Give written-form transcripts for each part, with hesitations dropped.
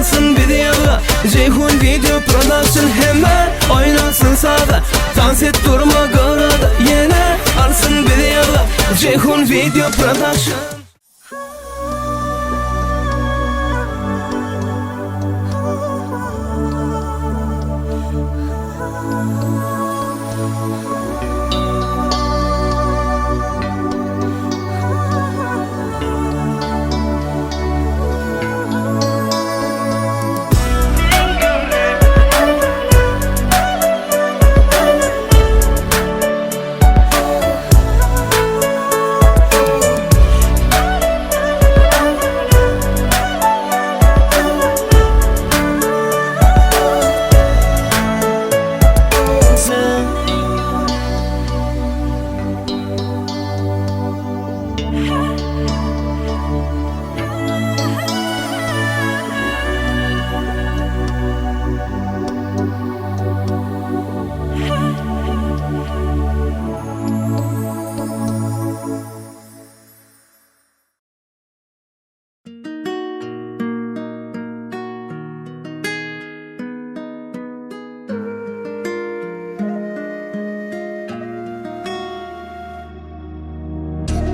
Alsyn bizi ýaga Jeýhun Video Production Hemme oýnasyn saza Tans et durma gyrada Ýene alsyn bizi ýaga Jeýhun Video Production.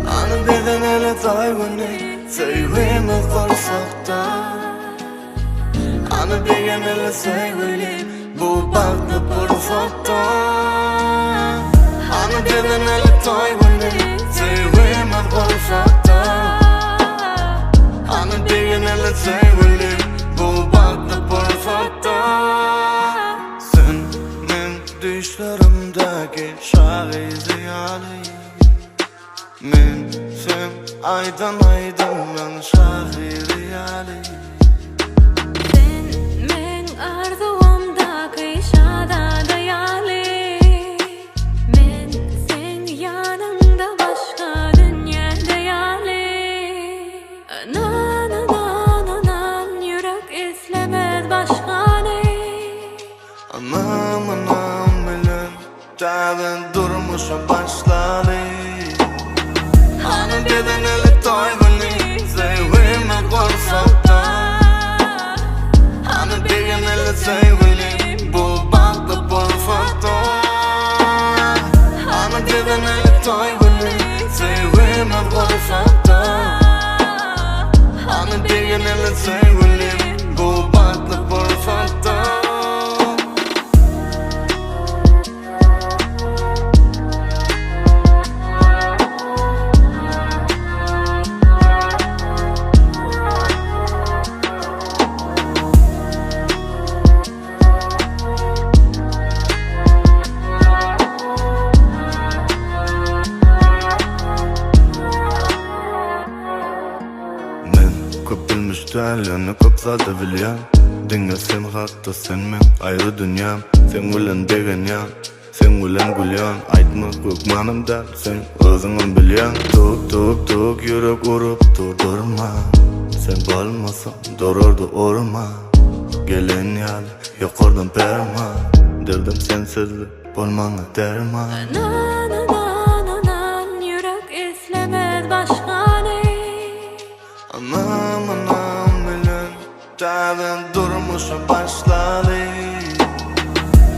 Any bezeneli toý güni Söýgimiz gursakda Any begeneli söýgüli Bu bagtly pursatda Any bezeneli toý güni Söýgimiz gursakda Any begeneli söýgüli Bu bagtly pursatda Sen meň düýşlerimdäki şa gyzy ýaly Men seň aýdan aýdymyň şahyry ýaly. Sen meň arzuwymdaky şazada ýaly. Men seň ýanyňda başga dünýäde ýaly. Ynan ynan ynan ýürek islemez başgany. Ynam ynam bilen Täze durmuşa başlaly. Hany bezeneli toý güni Söýgümi gursakda. Hany begeneli söýgüli Bu bagtly pursatda. Hany bezeneli toý güni Söýgümi gursakda. Hany begeneli söýgüli Bu bagtly pursatda. Men köp bilmiş däl, ýöne köp zady bilýän Diňe sen hakda sen meň aýry dünýäm Seň bilen begenýän, seň bilen gülýän Aýtmak hökmanam däl, sen özüňem bilýäň Tuk tuk tuk ýürek urup dur durma Sen bolmasaň durardy urma Gelen ýaly ýokardan perman Derdim sensizlik bol maňa derman. Ynan ynan ynan ýürek islemez başgany. Ynam ynam bilen täze durmuşa başlaly.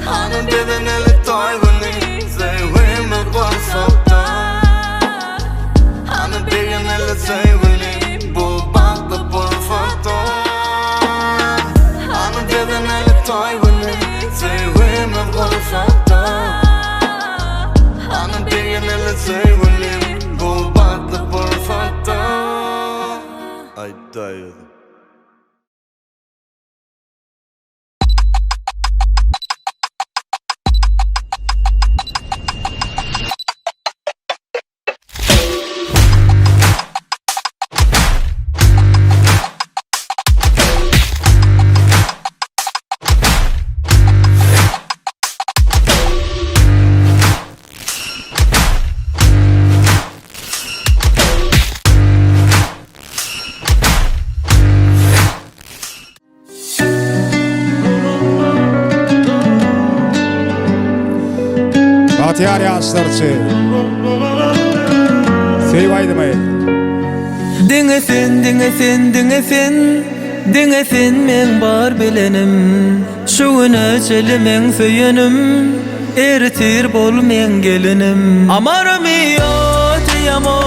Hany bezeneli toý güni söýgimiz gursakda. Hany begeneli söýgüli bu bagtly pursatda. Hany bezeneli toý güni söýgimiz gursakda. Hany begeneli söýgüli bu bagtly pursatda. Aýtdaý özüň. Bagtyýar ýaşlar üçin söýgi aýdymy. Diňe sen, diňe sen, diňe sen. Diňe sen meň bar bilenim Şu güne çenli meň söýenim Ertir bol meň gelinim Amaro mio ti amo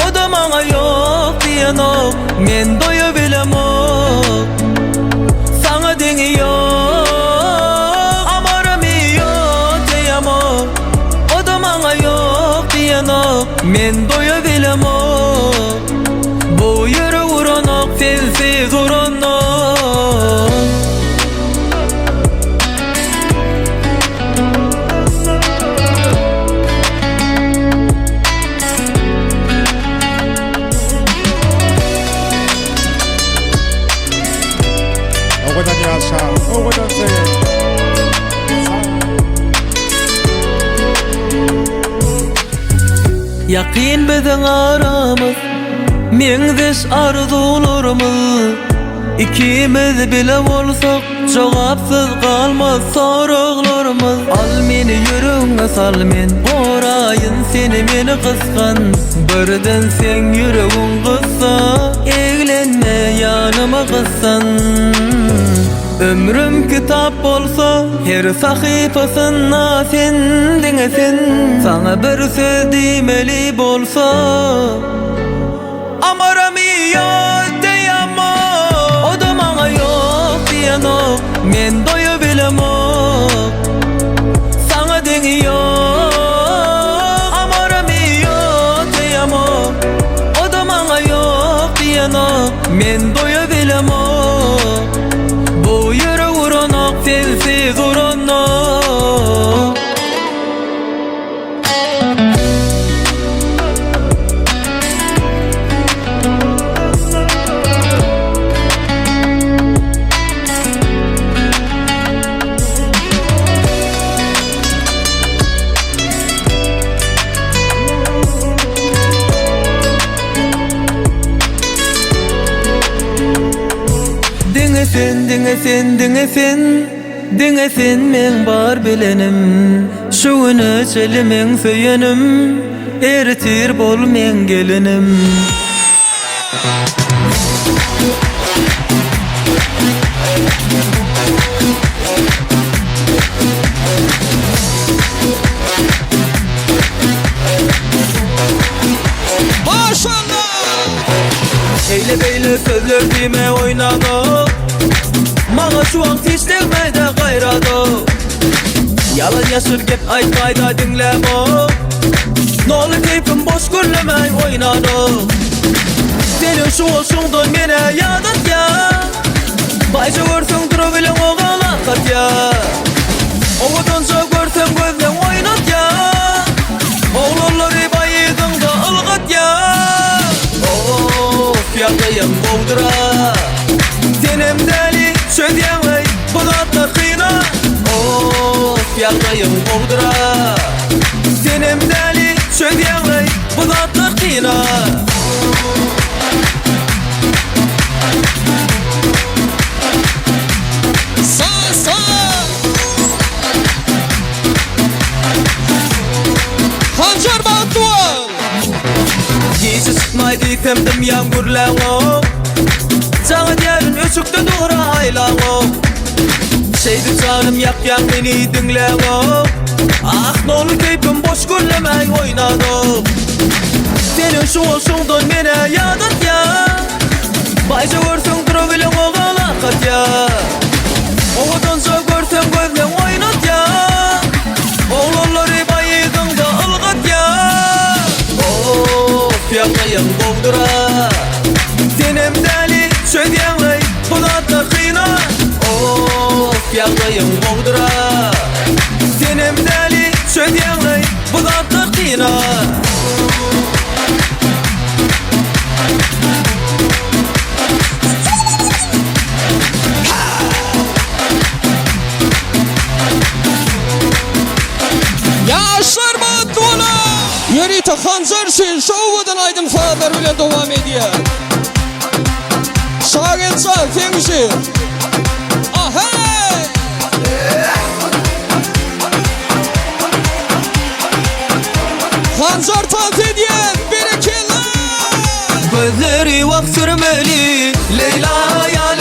O-da maňa ýok diýenok Men doýabilemok Saňa deňi ýok Amaro mio ti amo O-da maňa ýok diýenok Men doýabilemok Bu ýürek uranok sensiz uranok. Owadan ýaşa, owadan söý. Ýakyn biziň aramyz, meňzeş arzuwlarymyz. Ikimiz bile bolsak, jogapsyz galmaz soraglarymyz. Al meni ýüregiňe sal men goraýyn seni meni gysgan. Birden seň ýüregiň gyssa, eglenme ýanyma gyssan. Ömrüm kitap bolsa, her sahypasynda sen diňe sen. Saňa bir söz diýmeli bolsa. Amara mio te amo O-da maňa ýok diýenok Men doýabilemok Saňa deňi ýok Amara mio te amo O-da maňa ýok diýenok Men doýabilemok Bu ýürek uranok sensiz uranok. Diňe sen, diňe sen, diňe sen. Diňe sen meň bar bilenim Şu güne çenli meň söýenim Ertir bol meň gelinim. Maşallah! Eýle-beýle sözler diýme oýnanok Maňa şu wagt hiç degmäýdä gaýrado Ýalan ýaşyr gep aýtmaýda diňlämok Noly keýpim boş gürlemäý oýnanok Seniň şu bolşuňdan menä ýadatýa Baýja görseň durabileňok alakatýa Owadanja görseň gözleň oýnatýa Oglanlary baýydyňda ylgatýa Of ýagdaýam gowdyra Senem däli çözýäňleý bu zatlar kyna Of ýagdaýam gowdyra Senem däli çözýäňleý bu zatlar kyna. Saz saz! Hanjar bagtly bol! Gije çykmaý diýsem dymýaň gürläňok Jaň edýärin öçükde dura aýlaňok Şeýdip janym ýakýaň meni diňläňok Ah nolly keýpim boş gürlemäý oýnanok Seniň şu bolşuňdan menä ýadatýa Baýja görseň durabileňok alakatýa Owadanja görseň gözleň oýnatýa Oglanlary baýydyňda ylgatýa Of ýagdaýyň gowdyra Senem däli çözýäňleý bu zatlar kyna Of ýagdaýyň gowdyra Senem däli çözýäňleý bu zatlar kyna. Ýaşlar bagtly boluň! Ýörite Hanjar üçin şu owadan aýdym-sazlar bilen dowam edýär. Şageljan seň üçin. Aheý! Hanjar tans edýär, berekella! Gözleri wagt sürmeli Leýla ýaly.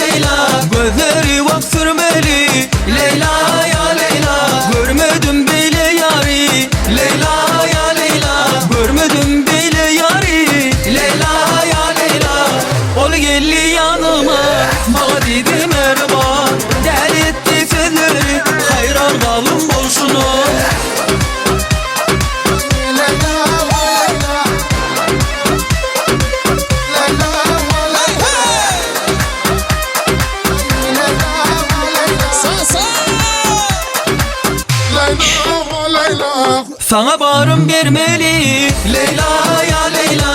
Saňa barym bermeli Leýla ýa Leýla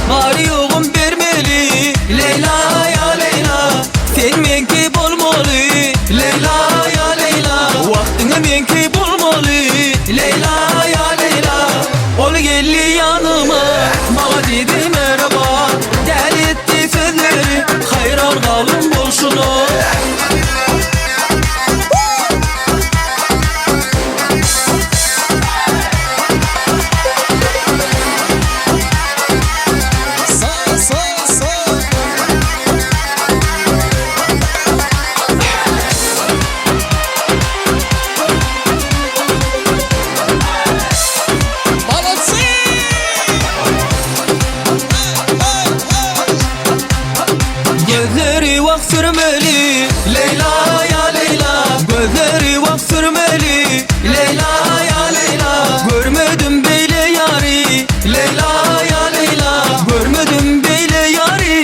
Bary ýogum bermeli Leýla ýa Leýla Sen meňki bolmaly Leýla ýa Leýla Wagtyňa meňki bolmaly Leýla ýa Leýla Ol geldi ýanyma Maňa diýdi merhaba Däli etdi sözleri Haýran galdym bolşuna. Sağ sağ sağ. Молодцы! Gözleri wah sürmeli Leyla ya Leyla Gözleri wah sürmeli Leyla ya Leyla Görmedim beyle yari Leyla ya Leyla Görmedim beyle yari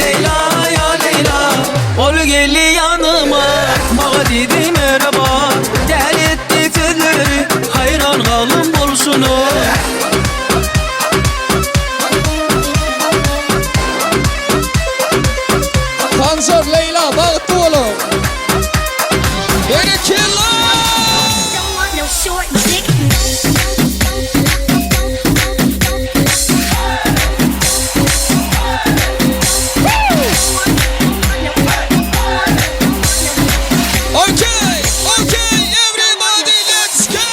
Leyla ya Leyla Ol geldi yanıma Bana dedi merhaba Deli etti sözleri Hayran kaldım bolşuna. Panzer Leyla bagtly boluň. Berekella! Don't want no short dick. Okay, okay, everybody let's go!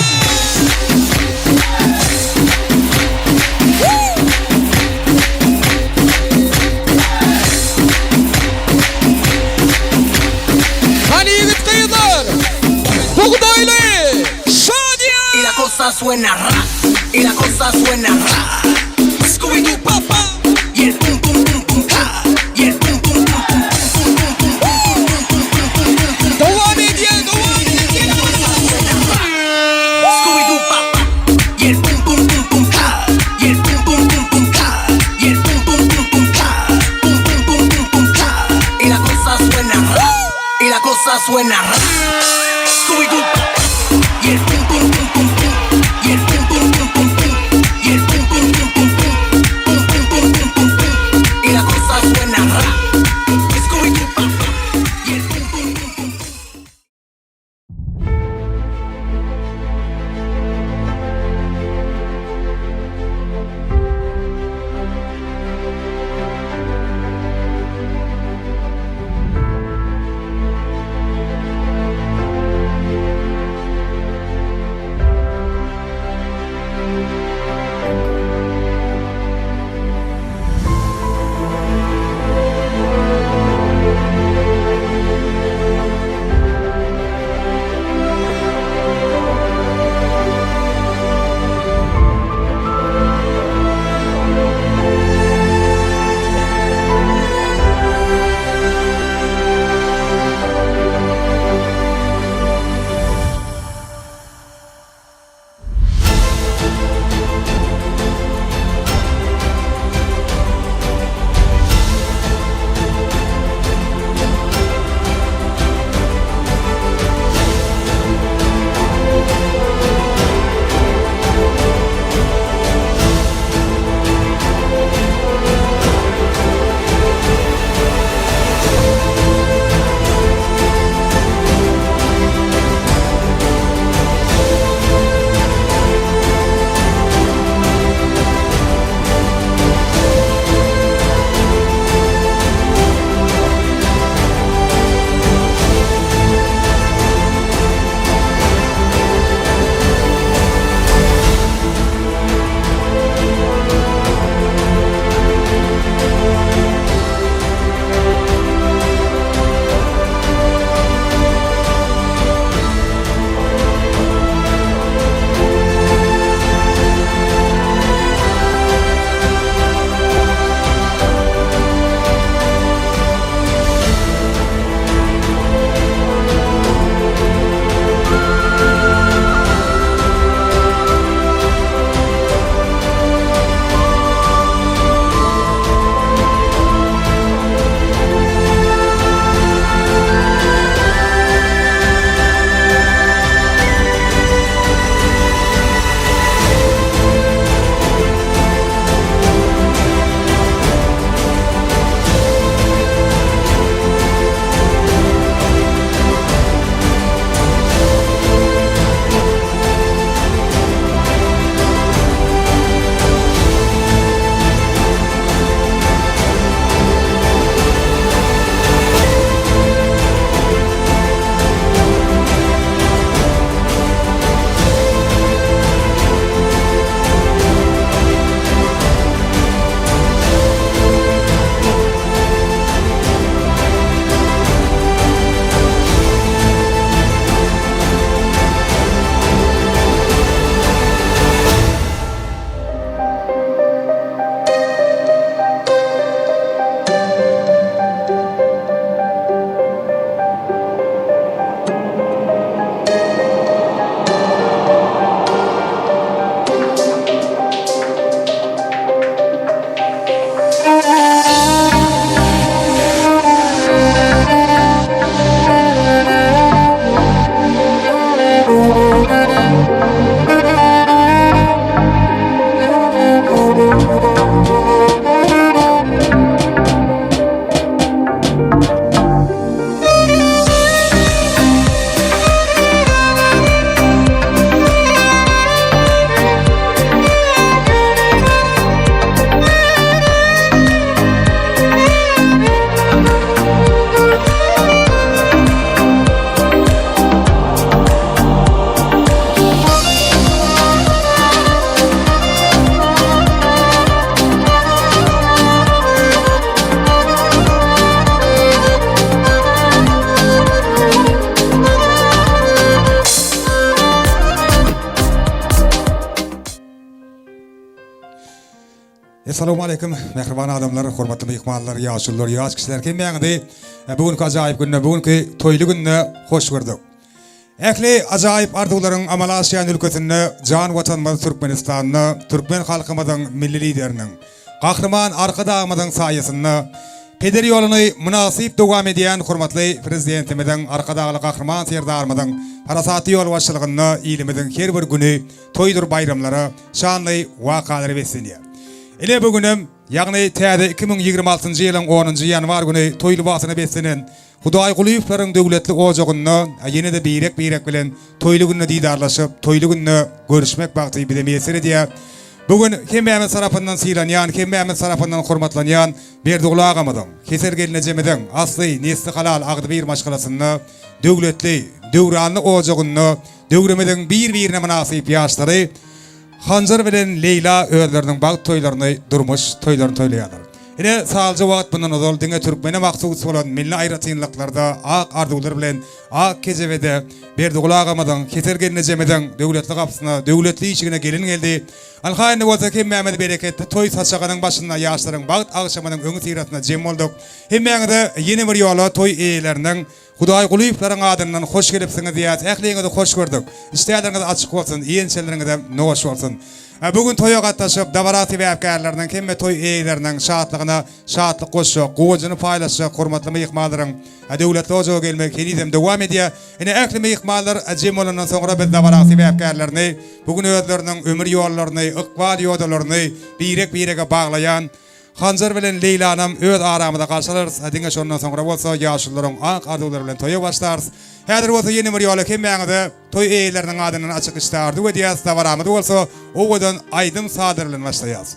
Woo! Hany ýigit gyzlar, bugdaýly, şadyýan! Y la cosa suena ra, y la cosa suena ra. Scooby-Doo Papa! y el pum pum pum pum pa, y el pum pum pum pum pum pum pum pum pum pum pum pum pum pum. Dowam edýär, dowam edýär! Scooby-Doo pa, y el pum pum pum pum pa, y el pum pum pum pum pa, y el pum pum pum pum pa, pum pum pum pum pum pa. Y la cosa suena ra, y la cosa suena ra. Scooby-Doo y el pum pum pum pum pum, y el pum pum pum pum pum, y el pum pum pum pum pum, pum pum pum pum pum pum. Y la cosa suena ra. Scooby-Doo pa, y el pum pum pum pum pum. Essalawmaleýkim, mähriban adamlar, hormatly myhmanlar, ýaşulular, ýaş kişiler, hemmäňizi bu günki ajaýyp günde, bu günki toýly günde hoş gördük. Ähli ajaýyp arzuwlaryň amala aşýan ülkesinde, jan Watanymyz Türkmenistanda türkmen halkymyzyň Milli Lideriniň, Gahryman Arkadagymyzyň saýasynda peder ýoluny mynasyp dowam edýän hormatly Prezidentimiziň, Arkadagly Gahryman Serdarymyzyň parasatly ýolbaşçylygynda ilimiziň her bir güni toýdur baýramlara, şanly wakalara beslenýär. Ine bu günem, ýagny täze 2026-njy ýylyň onunjy ýanwar güni toý lybasyna beslenen Hudaýgulyýewleriň döwletli ojagynda ýene-de birek-birek bilen toýly günde didarlaşyp, toýly günde görüşmek bagty bize miýesser edýär. Bu gün hemmämiz tarapyndan sylanýan, hemmämiz tarapyndan hormatlanýan Berdiguly agamyzyň, Hesel gelnejemiziň asly, nesli halal agzybir maşgalasynda, döwletli, döwranly ojagynda döwrümiziň bir-birine mynasyp ýaşlary Hanjar bilen Leýla özleriniň bagt toýlaryny, durmuş toýlaryny toýlaýarlar. Ine, salja wagt mundan ozal diňe türkmene mahsus bolan milli aýratynlyklarda ak arzuwlar bilen ak kejebede Berdiguly agamyzyň, Keser gelnejemiziň döwletli gapysyna, döwletli işigine gelin geldi. Ynha indi bolsa hemmämiz bereketli toý saçagynyň başynda ýaşlaryň bagt agşamynyň öňüsyrasynda jem bolduk. Hemmäňize ýene bir ýola toý eýeleriniň Hudaýgulyýewleriň adyndan hoş gelipsiňiz diýýäs, ähliňizi hoş gördük. Işdäleriňiz açyk bolsun, iýen-içenleriňizem noş bolsun. Bu gün toýa gatnaşyp, dabara sebäpkärleriniň hemme toý eýeleriniň şatlygyna şatlyk goşjak, guwanjyny paýlaşjak hormatly myhmanlaryň döwletli ojaga gelmegi henizem dowam edýär. Ine, ähli myhmanlar jem bolandan soňra biz dabara sebäpkärlerini bu gün özleriniň ömür ýollaryny, ykbal ýodalaryny birek-birege baglaýan Hanjar bilen Leýlanam öz aramyza garşy alarys, diňe şondan soňra bolsa ýaşulularyň ak arzuwlary bilen toýa başlarys. Häzir bolsa ýene bir ýola hemmäňize toý eýeleriniň adyndan açyk işdä arzuw edýäs, dabaramyzy bolsa owadan aýdym-sazlar bilen başlaýas.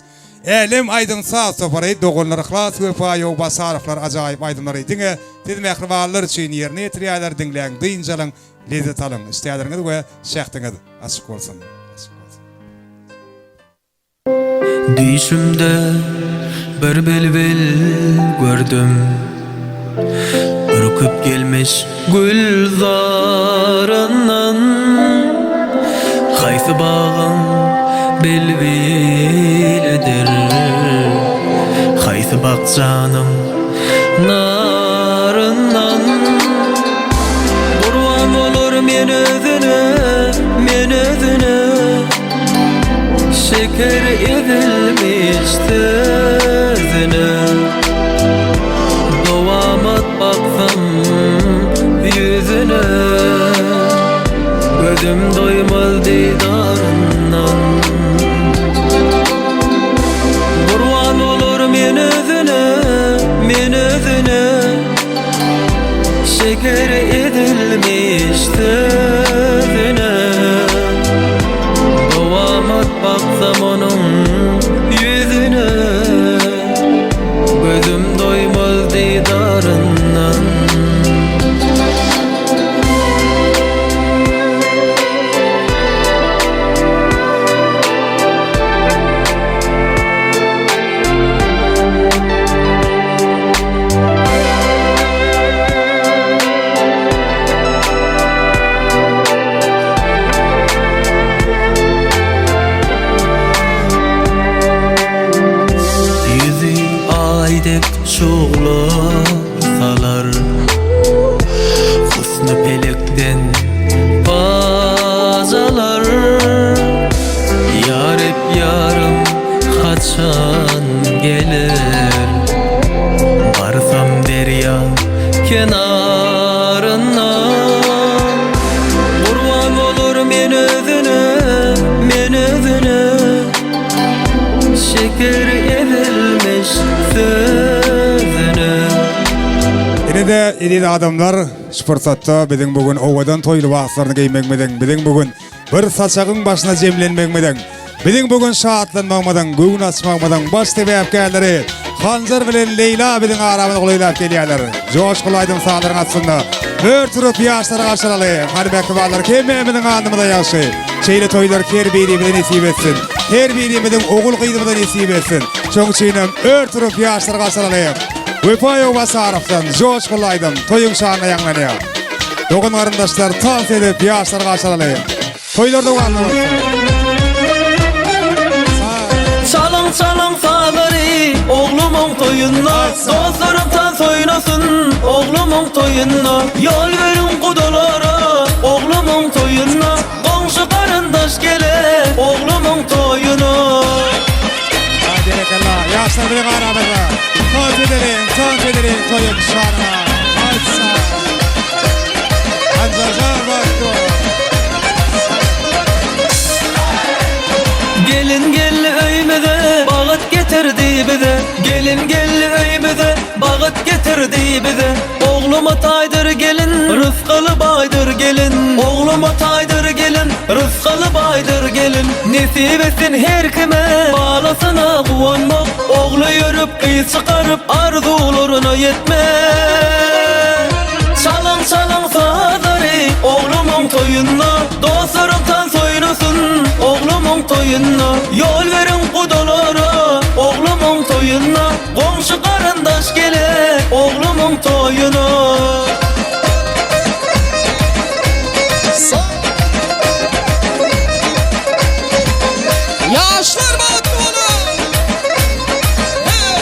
Älem aýdym-saz topary doganlar Yhlas Wepa Ýowbasarowlar ajaýyp aýdymlary diňe siz mähribanlar üçin ýerine ýetirýärler, diňläň, dynç alyň, lezzet alyň, işdäleriňiz we şähdiňiz açyk bolsun. Düýşümde bir bilbil gördüm, Ürküp gelmiş gülzaryndan. Haýsy bagyň bilbilidir, Haýsy bakjanyň naryndan. Gurban bolar men özüne, men özüne. Şeker ezilmiş sözüne Dowamat baksam ýüzüne Gözüm doýmaz didaryndan Gurban bolar men özüne, men özüne Şeker edilmiş sözüne Dowamat baksam onuň ýüzüne Gözüm doýmaz didaryndan. Ýüzi aý dek şugla salar Husny pelekden pajalar Ýa Reb ýarym haçan geler Barsam derýa kenaryna Gurban bolar men özüne, men özüne Şeker ezilmiş sözüne. Ine-de eziz adamlar, şu pursatda biziň bu gün owadan toý lybaslaryny geýmegimiziň, biziň bu gün Bir saçagyň başyna jemlenmegimiziň, biziň bu gün şatlanmagymyzyň, göwün açmagymyzyň baş sebäpkärleri Hanjar bilen Leýla biziň aramyza golaýlap gelýärler. Joşguly aýdym-sazlaryň astynda ör turup ýaşlary garşy alaly. Hany mähribanlar, hemmämiziň alnymyza ýagşy. Şeýle toýlar her birimize nesip etsin. Her birimiziň ogul-gyzymyza nesip etsin. Şoň üçinem ör turup ýaşlary garşy alaly. Wepa Ýowbasarowdan joşguly aýdym toýuň şanyna ýaňlanýar. Dogan garyndaşlar tans edip ýaşlar garşy alaly. Toýlar dowamly bolsun. Çalyň çalyň sazlary. sazlary oglumyň toýunda Dostlarym tans oýnasyn oglumyň toýunda Ýol beriň gudalara oglumyň toýunda Goňşy garyndaş geler oglumyň toýuna. Aý berekella ýaşlar biziň aramyzda tans edeliň tans edeliň toýuň şanyna aýtsa Hanjarjan bagtly bol. Gelin geldi öýmüze bagyt getirdi bize Gelin geldi öýmüze bagyt getirdi bize Ogluma taýdyr gelin rysgaly baýdyr gelin Ogluma taýdyr gelin rysgaly baýdyr gelin Nesip etsin her kime balasyna guwanmak Ogly ýörüp gyz çykaryp arzuwlaryna ýetmek Çalyň çalyň sazlary oglumyň toýunda Dostlarym tans oýnasyn oglumyň toýunda Ýol beriň gudalara oglumyň toýunda Goňşy garyndaş geler oglumyň toýuna. Ýaşlar bagtly boluň! Hey!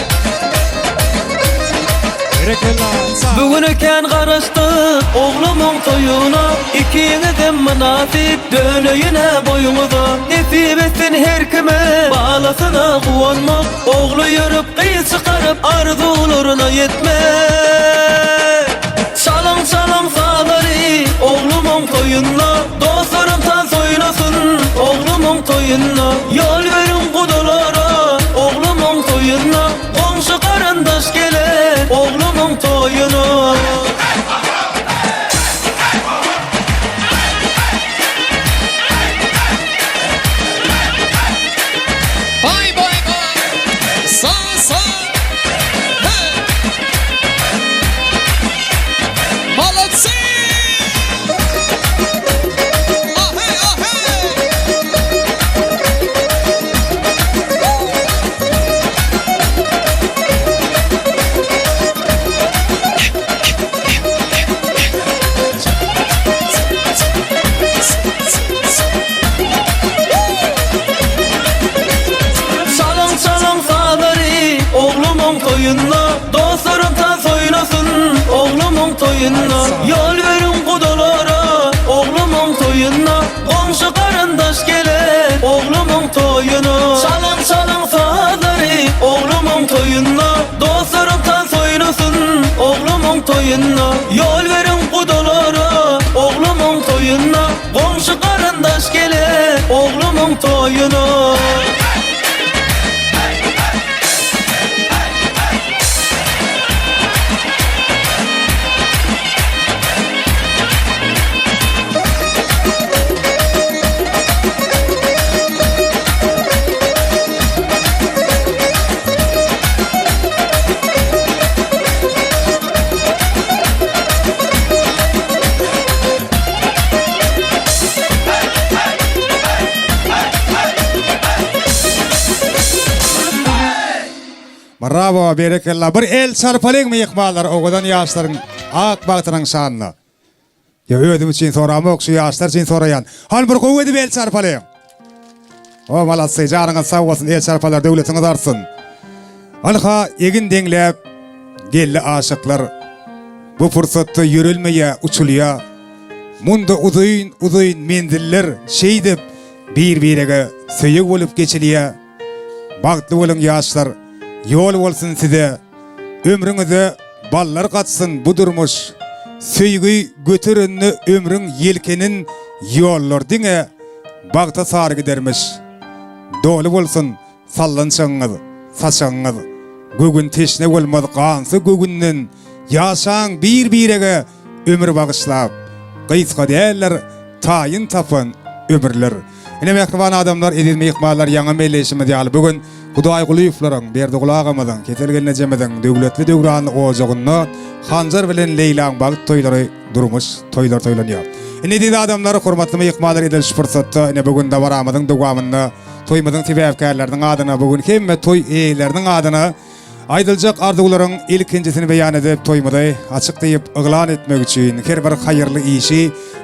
Berekella. Bu güne kän garaşdyk oglumyň toýuna Ikiňizem mynasyp döneýin-ä boýuňyza Nesip etsin her kime balasyna guwanmak Ogly ýörüp gyz çykaryp arzuwlaryna ýetmek Çalyň çalyň sazlary oglumyň toýunda Dostlarym tans oýnasyn oglumyň toýunda Ýol beriň gudalara oglumyň toýunda Goňşy garyndaş geler oglumyň toýuna. Bay bay bay! Sağ sağ! Hey! Молодцы! Ahey ahey! Çalyň çalyň sazlary oglumyň toýunda Dostlarym tans oýnasyn oglumyň toýunda Ýol beriň gudalara oglumyň toýunda Goňşy garyndaş geler oglumyň toýuna Çalyň çalyň sazlary oglumyň toýunda Dostlarym tans oýnasyn oglumyň toýunda Ýol beriň gudalara oglumyň toýunda Goňşy garyndaş geler oglumyň toýuna. Bravo berekella bir el çarpalyň myhmanlar owadan ýaşlaryň ak bagtynyň şanyna. Ýa özüm üçin soramok şu ýaşlar üçin soraýan. Hany bir gowy edip el çarpalyň. O malatsy janyňyz sag bolsun el çarpalar döwletiňiz artsyn. Ynha egin deňläp geldi aşyklar. Bu pursatda ýörelmeýä uçulýa. Munda uzyn uzyn menziller şeýdip bir birege söýeg bolup geçilýä. Bagtly boluň ýaşlar ýol bolsun size ömrüňize ballar gatsyn bu durmuş söýgi göterende ömrüň ýelkenin ýollar diňe bagta sary gidermiş doly bolsun sallançagyňyz saçagyňyz göwün teşne bolmaz gansa göwünden ýaşaň bir birege ömür bagyşlap gysga däldir taýyn tapan ömürler. Ine mähriban adamlar, eziz myhmanlar ýaňy belleýşimiz ýaly bu gün Hudaýgulyýewleriň, Berdiguly agamyzyň, Kesel gelnejemiziň döwletli döwranly ojagynda Hanjar bilen Leýlaň bagt toýlary, durmuş toýlary toýlanýar. Ine eziz adamlar, hormatly myhmanlar edil şu pursatda ine bu gün dabaramyzyň dowamynda toýumyzyň sebäpkärleriniň adyna bu gün hemme toý eýeleriniň adyna. Aýdyljak arzuwlaryň ilkinjisini beýan edip, toýumyzy açyk diýip yglan etmek üçin her bir haýyrly işi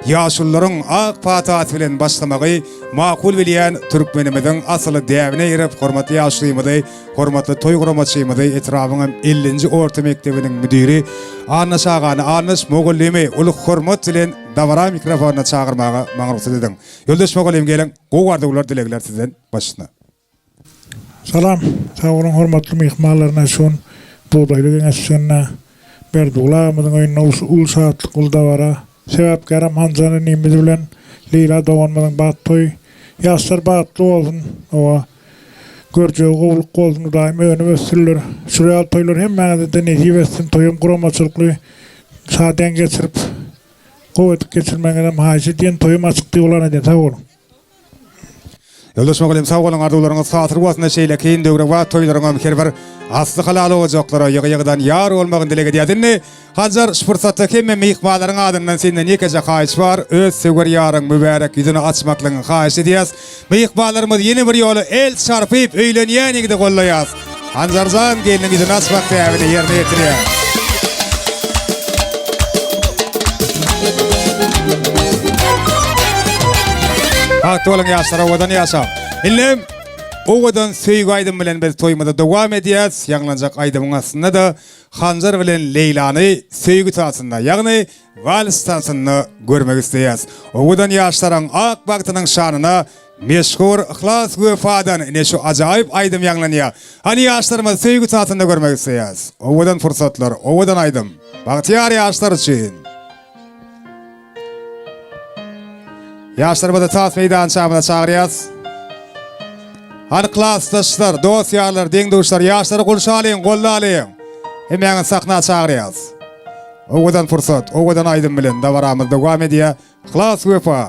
ýaşulularyň ak patasy bilen başlamagy makul bilýän türkmenimiziň asyly däbine eýerip, hormatly ýaşulymyzy, hormatly toý guramaçymyzy, etrabyň hem ellinji orta mekdebiniň müdiri Annaş agany, Annaş mugallymy uly hormat bilen dabara mikrofonyna çagyrmaga maňa rugsat ediň. Ýoldaş mugallym geliň, gowy arzuwlar, dilegler sizden başyna. Salam, sag boluň hormatly myhmanlar ine şu gün Bugdaýly geňeşliginde Berdiguly agamyzyň öýünde uly şatlyk uly dabara sebäpkärem Hanjan inimiz bilen Leýla doganymyzyň bagt toýy ýaşlar bagtly bolsun oba görjegi gowluk bolsun Hudaýym önüp össünler şul ýaly toýlar hemmäňizede nesip etsin toýam guramaçylykly şadyýan geçirip gowy edip geçirmegiňizem haýyş edýän toýum açyk diýip yglan edýän sag boluň. Ýoldaş mugallym sag boluň arzuwlaryňyz hasyl bolsun şeýle kyn döwrebap toýlaryňam her bir asly halal ojaklara ýygy-ýygydan ýar bolmagyny dileg edýäs. Indi Hanjar şu pursatda hemme myhmanlaryň adyndan senden ýekeje haýyş bar öz söwer ýaryň mübärek ýüzüni açmaklygyňy haýyş edýäs. Myhmanlarymyz ýene bir ýola el çarpyp öýlenýän ýigidi gollaýas. Hanjarjan gelniň ýüzüni açmak däbini ýerine ýetirýär. Bagtly boluň ýaşlar owadan ýaşaň. Indem owadan söýgi aýdym bilen biz toýumyzy dowam edýäs. Ýaňlanjak aýdymyň astynda-da Hanjar bilen Leýlany söýgi tansynda, ýagny wals tansynda görmek isleýäs. Owadan ýaşlaryň ak bagtynyň şanyna Meşhur Yhlas Wepadan ine şu ajaýyp aýdym ýaňlanýar. Hany ýaşlarymyzy söýgi tansynda görmek isleýäs. Owadan pursatlar, owadan aýdym. Bagtyýar ýaşlar üçin. Ýaşlarymyzy tans meýdançamyza çagyrýas. Hany klasdaşlar, dost-ýarlar, deň-duşlar, ýaşlary gurşalyň, goldalyň. Hemmäňizi sahna çagyrýas. Owadan pursat, owadan aýdym bilen dabaramyz dowam edýär. Yhlas Wepa.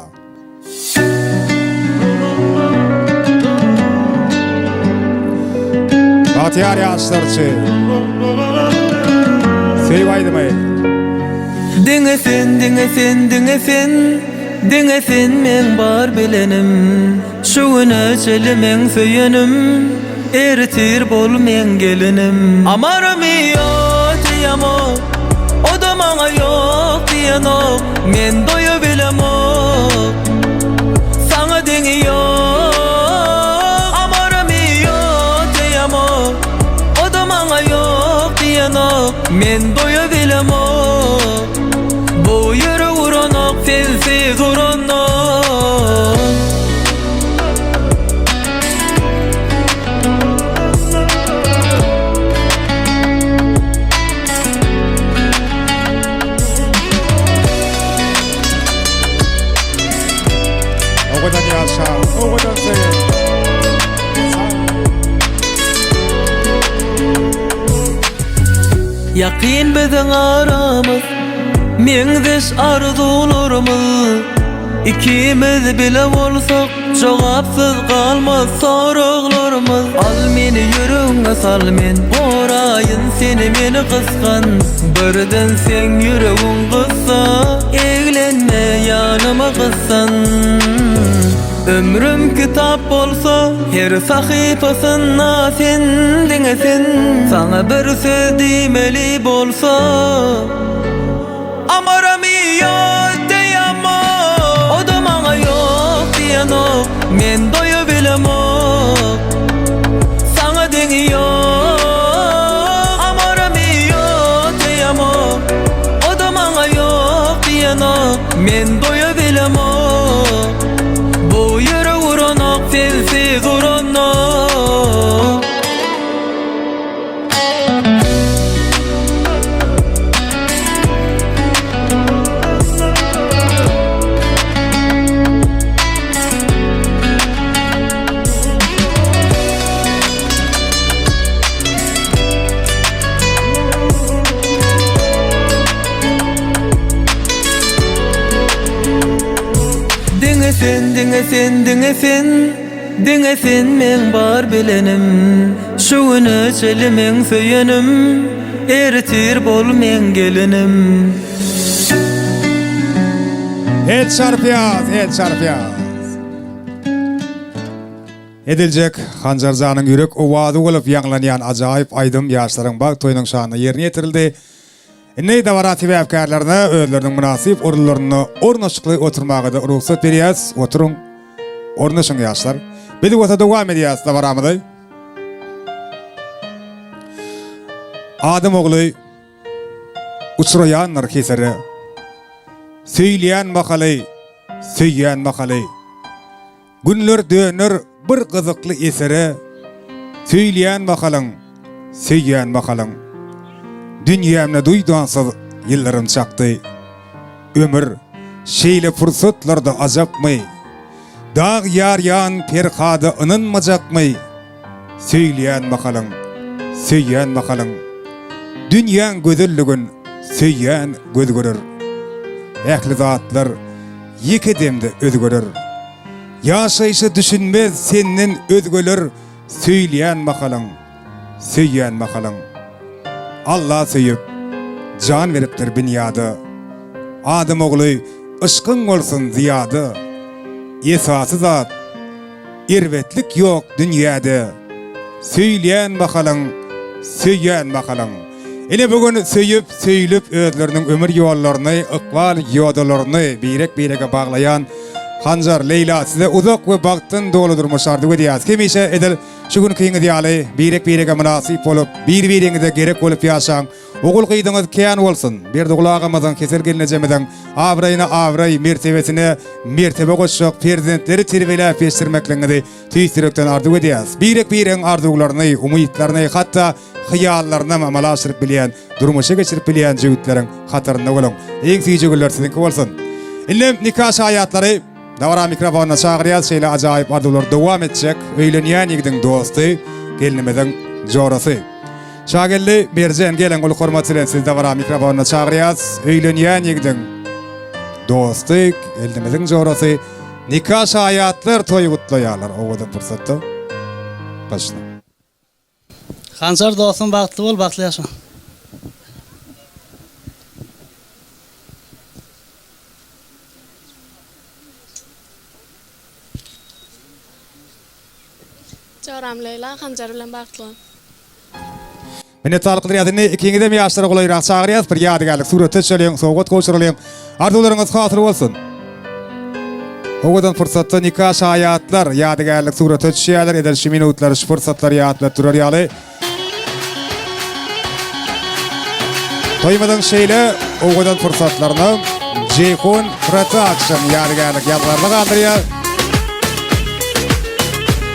Bagtyýar ýaşlar üçin. Söýgi aýdymy. Diňe sen, diňe sen, diňe sen Diňe sen meň bar bilenim Şu güne çenli meň söýenim Ertir bol meň gelinim Amarym ýok diýemok O-da maňa ýok diýenok Men doýabilemok Saňa deňi ýok Amarym ýok diýemok O-da maňa ýok diýenok Men doýabilemok Bu ýürek uranok sensiz uranok. Owadan ýaşa, owadan söýün. Ýakyn biziň aramyz, meňzeş arzuwlarymyz. Ikimiz bile bolsak, jogapsyz galmaz soraglarymyz. Al meni ýüregiňe sal men goraýyn seni meni gysgan. Birden seň ýüregiň gyssa, eglenme ýanyma gyssan. Ömrüm kitap bolsa, her sahypasynda sen diňe sen. Saňa bir söz diýmeli bolsa. Amaram ýok diýemok O-da maňa ýok diýenok Men doýabilemok Saňa deňi ýok Amaram ýok diýemok O-da maňa ýok diýenok Men doýabilemok Bu ýürek uranok sensiz uranok. Diňe sen, diňe sen, diňe sen Diňe sen meň bar bilenim Şu güne çenli meň söýenim Ertir bol meň gelinim. El çarpýas, el çarpýas. Ediljek Hanjar janyň ýürek owazy bolup ýaňlanýan ajaýyp aýdym ýaşlaryň bagt toýunyň şanyna ýerine ýetirildi. Indi dabara sebäpkärlerine özleriniň mynasyp orunlarynda ornaşykly oturmaga-da rugsat berýäs. Oturyň, ornaşyň ýaşlar. Biz bolsa dowam edýäs dabaramyzy. Adam ogly uçraýandyr hesere. Söýülýän mahaly, söýýän mahaly. Günler döner bir gyzykly esere, Söýülýän mahalyň, söýýän mahalyň. Dünýämde duýdansyz ýyldyrym çakdy. Ömür şeýle pursatlarda ajapmy? Dag ýarýan Perhada ynanmajakmy? Söýülýän mahalyň, söýýän mahalyň. Dünýäň gözelligin söýýän göz görer. Ähli zatlar ýeke demde özgerer. Ýaşaýşa düşünmez senden özgeler Söýülýän mahalyň, söýýän mahalyň. Alla söýüp, jan beripdir binýada. Adam ogly yşkyň bolsun zyýada. Esasy zat, erbetlik ýok dünýäde. Söýülýän mahalyň, söýýän mahalyň. Ine bu gün söýüp, söýülip özleriniň ömür ýollaryny, ykbal ýodalaryny birek-birege baglaýan Hanjar, Leýla size uzak we bagtdan doly durmuş arzuw edýäris. Hemişe edil şu günkiňiz ýaly birek-birege mynasyp bolup, bir-biriňize gerek bolup ýaşaň. Ogul-gyzyňyz kän bolsun. Berdiguly agamyzyň, Hesel gelnejemiziň abraýyna abraý, mertebesine mertebe goşjak perzentleri terbiýeläp ýetişdirmekligiňizi tüýs ýürekden arzuw edýäris. Birek-biregiň arzuwlaryny, umytlaryny, hatda hyýallarynam amala aşyryp bilýän, durmuşa geçirip bilýän jübütleriň hatarynda boluň. Iň süýji güller siziňki bolsun! Indem nika şaýatlary dabara mikrofonyna çagyrýas, şeýle ajaýyp arzuwlary dowam etjek öýlenýän ýigidiň dosty, gelnimiziň jorasy. Şageldi Merjen geliň uly hormat bilen sizi dabara mikrofonyna çagyrýas, öýlenýän ýigidiň dosty, gelnimiziň jorasy, nika şaýatlar toýy gutlaýarlar owadan pursatda. Başla. Hanjar dostum bagtly bol bagtly ýaşa. Joram Leýla Hanjar bilen bagtly bol. Minnetdarlyk bildirýäs. Indi ikiňizem ýaşlara golaýrak çagyrýas. Bir ýadygärlik surata düşeliň, sowgat gowşuralyň. Arzuwlaryňyz hasyl bolsun. Owadan pursatda nika şaýatlar ýadygärlik surata düşýärler. Edil şu minutlary, şu pursatlary ýatlap durar ýaly. Toýumyzyň şeýle owadan pursatlaryna Jeýhun Production ýadygärlik ýazgylaryny galdyrýar.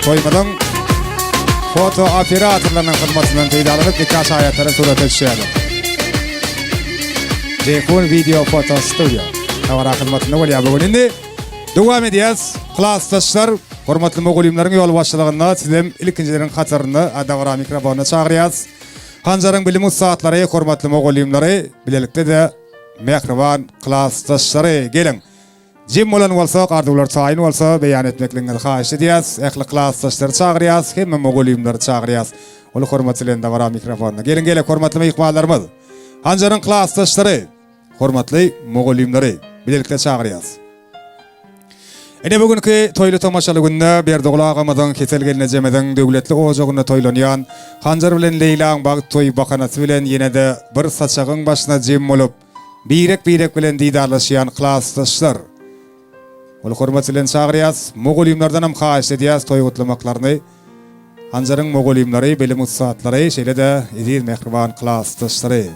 Toýumyzyň foto operatorlarynyň hyzmatyndan peýdalanyp nika şaýatlary surata düşýärler. Jeýhun Video Foto Studio dabara hyzmatynda bolýar bu gün. Indi dowam edýäs. Klasdaşlar, hormatly mugallymlaryň ýolbaşçylygynda sizem ilkinjileriň hatarynda dabara mikrofonyna çagyrýas. Hanjaryň bilim ussatlary, hormatly mugallymlary, bilelikde-de mähriban klasdaşlary geliň. Jem bolan bolsak, arzuwlar taýyn bolsa, beýan etmekligiňizi haýyş edýäs. Ähli klasdaşlary çagyrýas, hemme mugallymlary çagyrýas. Uly hormat bilen dabara mikrofonyna. Geliň gelek hormatly myhmanlarymyz. Hanjaryň klasdaşlary, hormatly mugallymlary bilelikde çagyrýas. Ine bu günki toýly tomaşaly günde Berdiguly agamyzyň, Hesel gelnejemiziň döwletli ojagynda toýlanýan Hanjar bilen Leýlaň bagt toýy bahanasy bilen ýene-de bir saçagyň başyna jem bolup, Birek-birek bilen didarlaşýan klasdaşlar. Uly hormat bilen çagyrýas. Mugallymlardanam haýyşt edýäs toý gutlamaklaryny. Hanjaryň mugallymlary, bilim ussatlary, şeýle-de eziz mähriban klasdaşlary.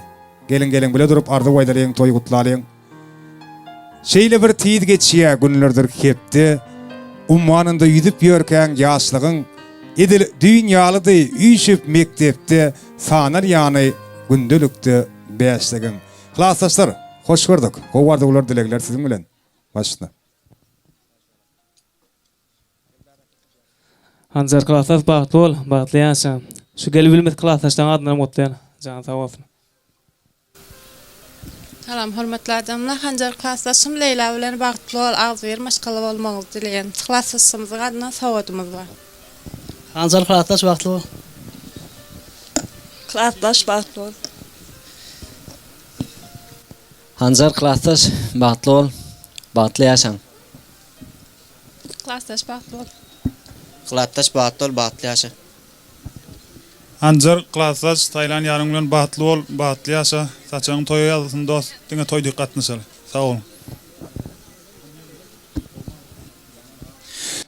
Geliň geliň bile durup arzuw aýdalyň toý gutlalyň. Şeýle bir tiz geçýä günlerdir hepde, Ummanynda ýüzüp ýörkäň ýaşlygyň, Edil düýn ýalydy üýşüp mekdepde, Sanar ýany gündelikde bäşligiň. Klasdaşlar, hoş gördük. Gowy arzuwlar, dilegler siziň bilen. Başla. Hanjar klasdaş bagtly bol, bagtly ýaşa. Şu gelip bilmedik klasdaşlaryň adyndanam gutlaýan. Jany sag bolsun. Salam hormatly adamlar Hanjar klasdaşym Leýla bilen bagtly bol agzybir maşgala bolmagyňyzy dileýän klasdaşymyzyň adyndan sowgadymyz bar. Hanjar klasdaş bagtly bol. Klasdaş bagtly bol. Hanjar klasdaş bagtly bol bagtly ýaşaň. Klasdaş bagtly bol. Klasdaş bagtly bol bagtly ýaşa. Hanjar klasdaş saýlan ýaryň bilen bagtly bol bagtly ýaşa saçagyň toýa ýazylsyn dos diňe toý diýip gatnaşaly sag boluň.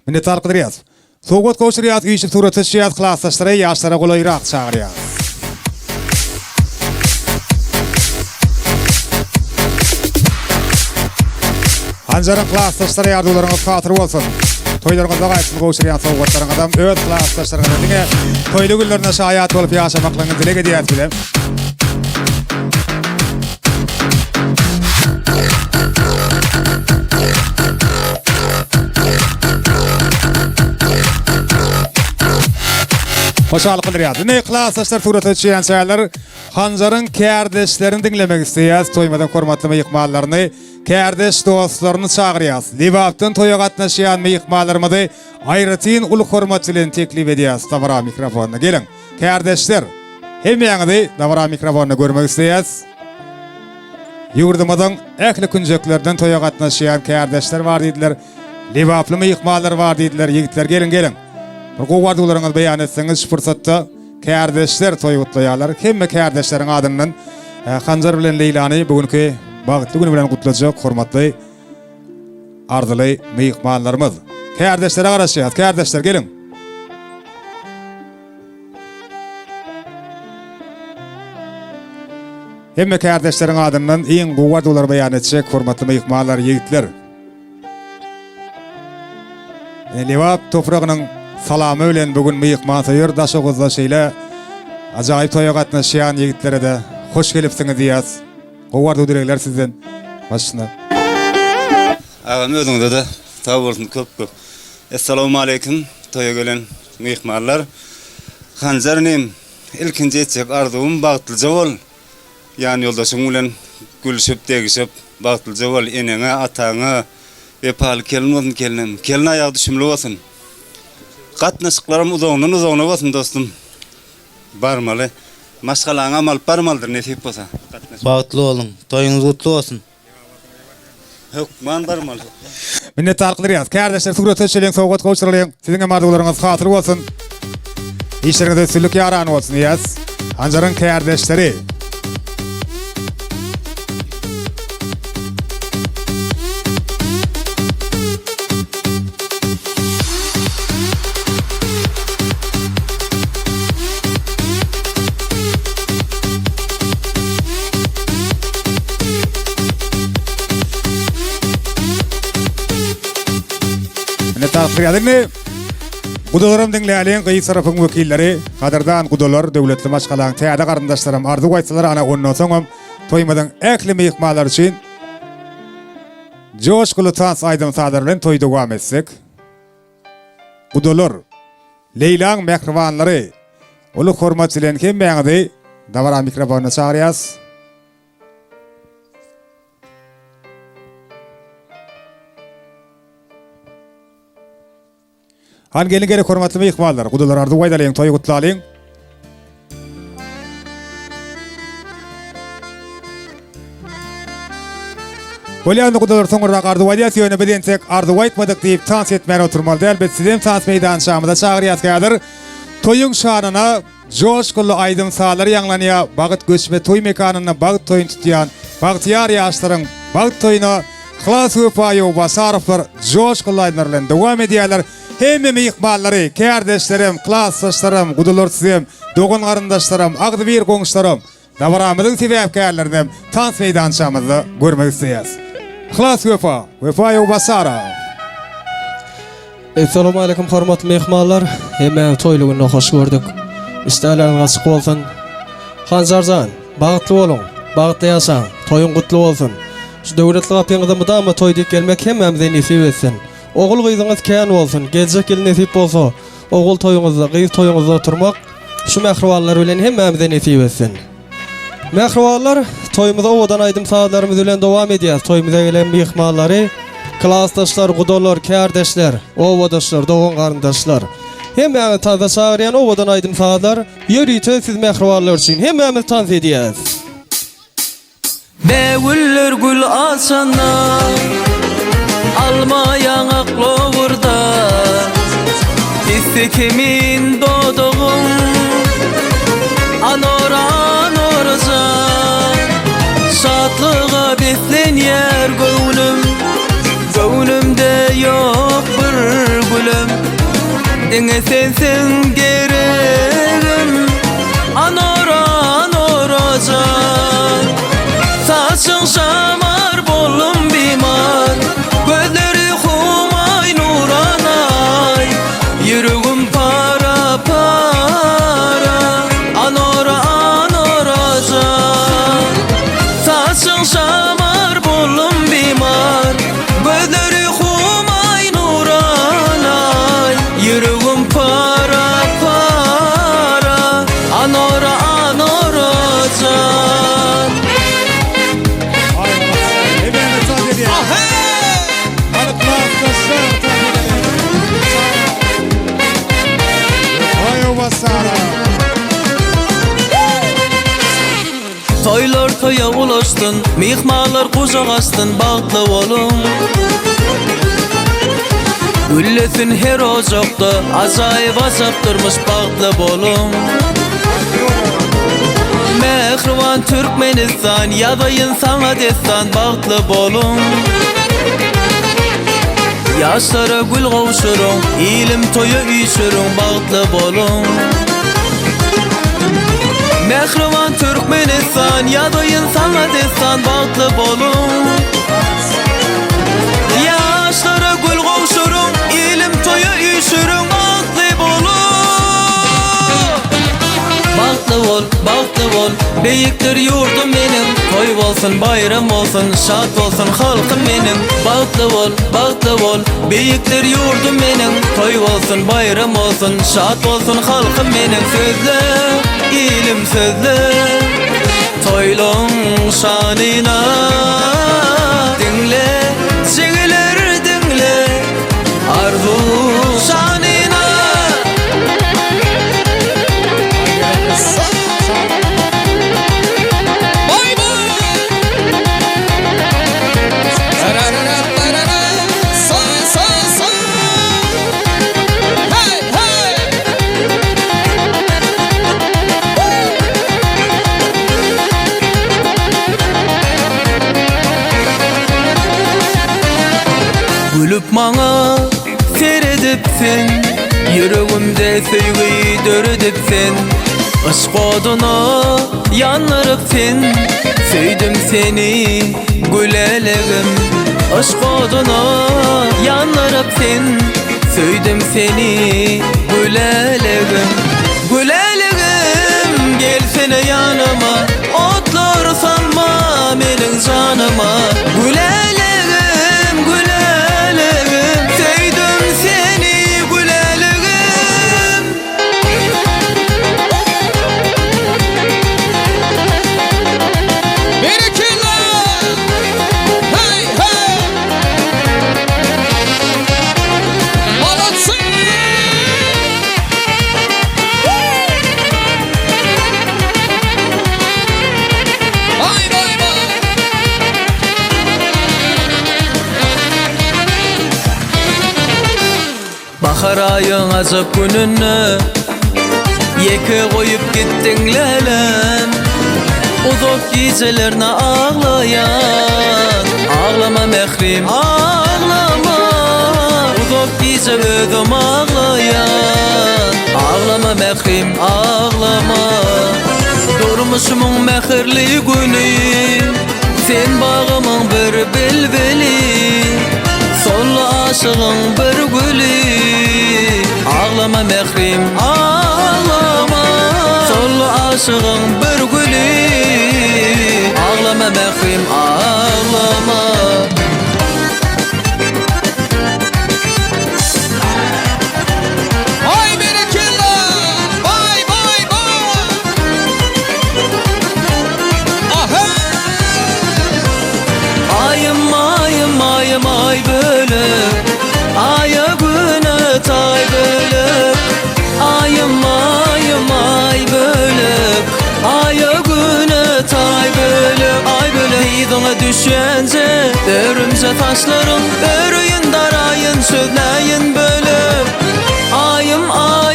Minnetdar gydyrýas. Sowgat gowşurýas üýşüp surata düşýäs klasdaşlary ýaşlara golaýrak çagyrýas. Hanjaryň klasdaşlary arzuwlaryňyz hasyl bolsun. Toýlaryňyzda gaýtsyn gowşurýan sowgatlaryňyzam öz klasdaşlaryňyza diňe toýly günlerine şaýat bolup ýaşamaklygyňyzy dileg edýäs bize. Hoşallyk bildirýäris. Indi klasdaşlar surata düşýänçäler Hanjaryň kärdeşlerini diňlemek isleýäris. Toýumyzyň hormatly myhmanlaryny, kärdeş dostlaryny çagyrýarys. Lebapdan toýa gatnaşýan myhmanlarymyzy aýratyn uly hormat bilen teklip edýäris dabara mikrofonyna. Geliň, kärdeşler, hemmäňizi dabara mikrofonynda görmek isleýäris. Ýurdumyzyň ähli künjeklerinden toýa gatnaşýan kärdeşler bar diýdiler. Lebaply myhmanlar bar diýdiler. Ýigitler geliň geliň. Bir gowy arzuwlaryňyzy beýan etseňiz şu pursatda kärdeşler toý gutlaýarlar. Hemme kärdeşleriň adyndan Hanjar bilen Leýlany bu günki bagtly güni bilen gutlajak hormatly arzyly myhmanlarymyz. Kärdeşlere garaşýarys. Kärdeşler geliň. Hemme kärdeşleriň adyndan iň gowy arzuwlary beýan etjek hormatly myhmanlar, ýigitler. Lebap topragynyň salamy bilen bu gün myhmansöýer Daşoguzda şeýle ajaýyp toýa gatnaşýan ýigitlere-de hoş gelipsiňiz diýýäs. Gowy arzuw-dilegler sizden. Başyna. Agam özüňize-de sag bolsun köp köp. Essalawmaleýkim toýa gelen myhmanlar. Hanjar inim ilkinji etjek arzuwym bagtlyja bol. Ýan ýoldaşyň bilen gülşüp degişip bagtlyja bol eneňe ataňa wepaly kelin bolsun kelinem kelin aýagy düşümli bolsun. Gatnaşyklaram uzagyndan uzagyna bolsun dostum. Barmaly. Maşgalaňam alyp barmalydyr nesip bolsa. Bagtly boluň. Toýuňyz gutly bolsun. Hökman barmaly. Minnetdarlyk bildirýäris. Kärdeşler surata düşeliň, sowgat gowşuralyň. Siziň hem arzuwlaryňyz hasyl bolsun. Işleriňizde üstünlik ýaran bolsun diýýäs. Hanjaryň kärdeşleri. Ine tagtyrýar. Indi gudalaram diňläliň, gyz tarapyň wekilleri, gadyrdan gudalar, döwletli maşgalaň täze garyndaşlaram arzuw aýtsalar, ana ondan soňam toýumyzyň ähli myhmanlary üçin joşguly tans aýdym-sazlar bilen toý dowam etsek. Gudalar, Leýlaň mähribanlary, uly hormat bilen hemmäňizi dabara mikrofonyna çagyrýas. Han gelin gerek hormatly myhmanlar, gudalar arzuw aýdalyň, toýy gutlalyň. Bolýa indi gudalar soňrarak arzuw aýdýas ýöne biz entek arzuw aýtmadyk diýip tans etmän oturmaly däl biz sizem tans meýdançamyza çagyrýas häzir toýuň şanyna joşgunly aýdym sazlar ýaňlanýa Bagyt göçme toý mekanynda bagt toýuny tutýan bagtyýar ýaşlaryň bagt toýuna Yhlas Wepaýew Basarowlar joşgunly aýdymlar bilen dowam edýärler hemme myhmanlary kärdeşlerim klasdaşlarym gudalar sizem dogan garyndaşlarym agzybir goňşularym Dabaramyzyň sebäpkärlerinem tans meýdançamyzda görmek isleýäs. Yhlas Wepa, Wepaýew Basarow. Essalawmaleýkum hormatly myhmanlar. Hemmäňizi toýly günde hoş gördük. Işdäleriňiz açyk bolsun. Hanjarjan, bagtly boluň, bagtly ýaşaň, toýuň gutly bolsun. Şu döwletli gapyňyza mydama toý diýip gelmek hemmämize nesip etsin. Ogul gyzyňyz kän bolsun, geljek ýyl nesip bolsa ogul toýuňyzda, gyz toýuňyzda oturmak şu mähribanlar bilen hemmämize nesip etsin. Mähribanlar, toýumyzy owadan aýdym-sazlarymyz bilen dowam edýäs. Toýumyza gelen myhmanlary klasdaşlar, gudalar, kärdeşler, obadaşlar, dogan-garyndaşlar. Hemmäňizi tansa çagyrýan owadan aýdym-sazlar ýörite siz mähribanlar üçin. Hemmämiz tans edýäs. Bägüller gül açanda, Alma ýaňak lowurdar. Kemin dodagyň Anor anor jan Şatlyga beslenýär göwnüm Göwnümde ýok bir gülüm Diňe sensiň geregim Anor anor jan Saçyň şamar boldum bimar Gözleri humaý nuranaý Ýüregim para para Anora anora jan Saçyň şamar boldum bimar Gözleri humaý nuranaý Ýüregim para para Anora anora jan. Toýlar toýa ulaşsyn, myhmanlar gujak açsyn, bagtly boluň. Güllesin her ojakda, ajaýyp ajap durmuş, bagtly boluň. Mähriban Türkmenistan, ýazaýyn saňa dessan, bagtly boluň. Ýaşlara gül gowşuryň, ilim toýa üýşüriň, bagtly boluň. Mähriban Türkmenistan, ýazaýyn saňa dessan, bagtly boluň. Ýaşlara gül gowşuryň, ilim toýa üýşüriň, bagtly boluň. Bagtly bol, bagtly bol, beýikdir ýurdum meniň, Toý bolsun, baýram bolsun, şat bolsun halkym meniň. Bagtly bol, bagtly bol, beýikdir ýurdum meniň, Toý bolsun, baýram bolsun, şat bolsun halkym meniň. Sözle, ilim sözle, toýlaň şanyna. Diňle, jigiler diňle, arzuw şanyna. Gülüp maňa seredip sen Ýüregimde söýgi döredip sen Yşk oduna ýandyryp sen Söýdüm seni gülelegim Yşk oduna ýandyryp sen Söýdüm seni gülelegim Gülelegim gelsene ýanyma Otlar salma meniň janyma Gülelegim gülelegim Söýdüm seni gülelegim. Berekella! Hey hey! Molodцы! Vay vay vay! Bahar aýyň ajap gününde Ýeke goýup gitdiň lälem Uzak gijelerne aglaýan Aglama mährim aglama Uzak gije özüm aglaýan Aglama mährim aglama Durmuşymyň mähirli güni Sen bagymyň bir bilbili Solly aşygyň bir güli Aglama mährim aglama Solly aşygyň bir güli Aglama mährim aglama. Ay berekella! Vay vay vay! Aha! Aýym aýym aýym aý bölek Aýa güne taý bölek Aýym aýym aý bölek Aýa güne taý bölek Aý bölek Dyzyňa düşenje Örümje saçlaryň Öreýin daraýyn sözläýin bölek Aýym aýym.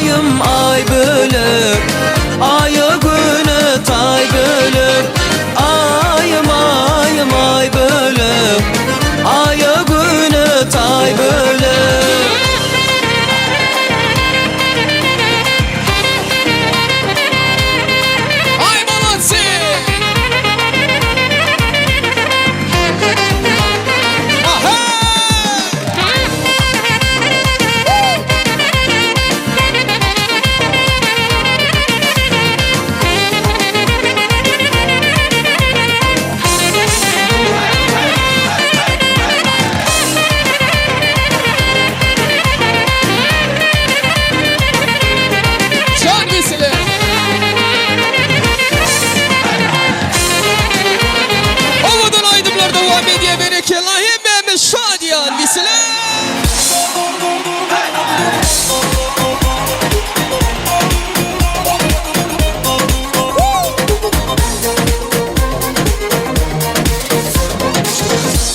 Onda hemmämiz şadyýan bisile!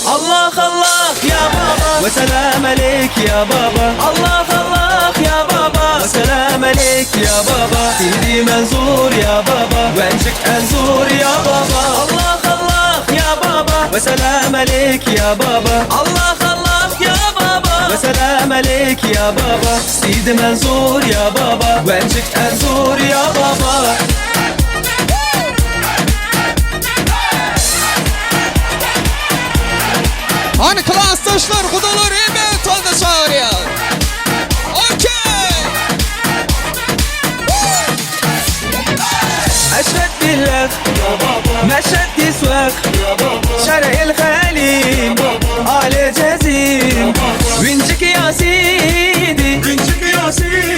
Allah Allah ya baba Ve selam aleyk ya baba Allah Allah ya baba Ve selam aleyk ya baba Sidi Mansur ya baba Vencik Enzur ya baba Allah Allah ya baba Ve selam aleyk ya baba Allah Allah ya baba Ve selam aleyk ya baba Sidi Mansur ya baba Vencik Enzur ya baba Hany klasdaşlar, gudalar hemme toýda çagyrýar. Okey! Eşhed billah Meşhed tisvak Şer'il halim Ale cezim Vincik ya sidi Vincik ya sidi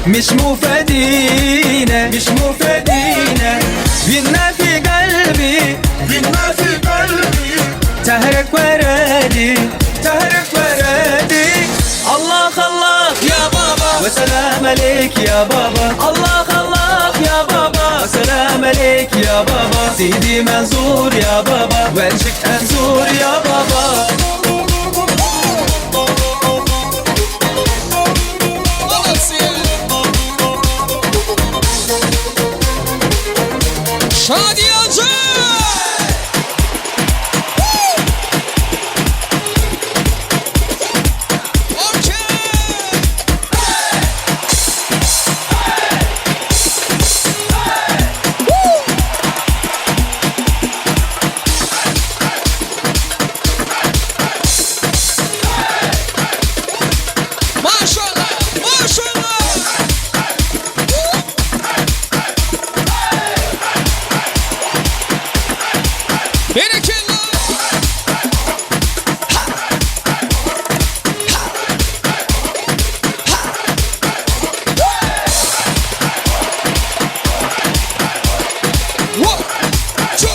Miş mufedine Miş mufedine Vinna fi kalbi Vinna fi kalbi Tehrek veredi Tehrek veredi Allah Allah ya baba Ve selam aleyk ya baba Allah Allah ya baba Ve selam aleyk ya baba Sidi Mansur ya baba Vencik Enzur ya baba Şadyanja! Maşallah! Maşallah! Berekella! One, two,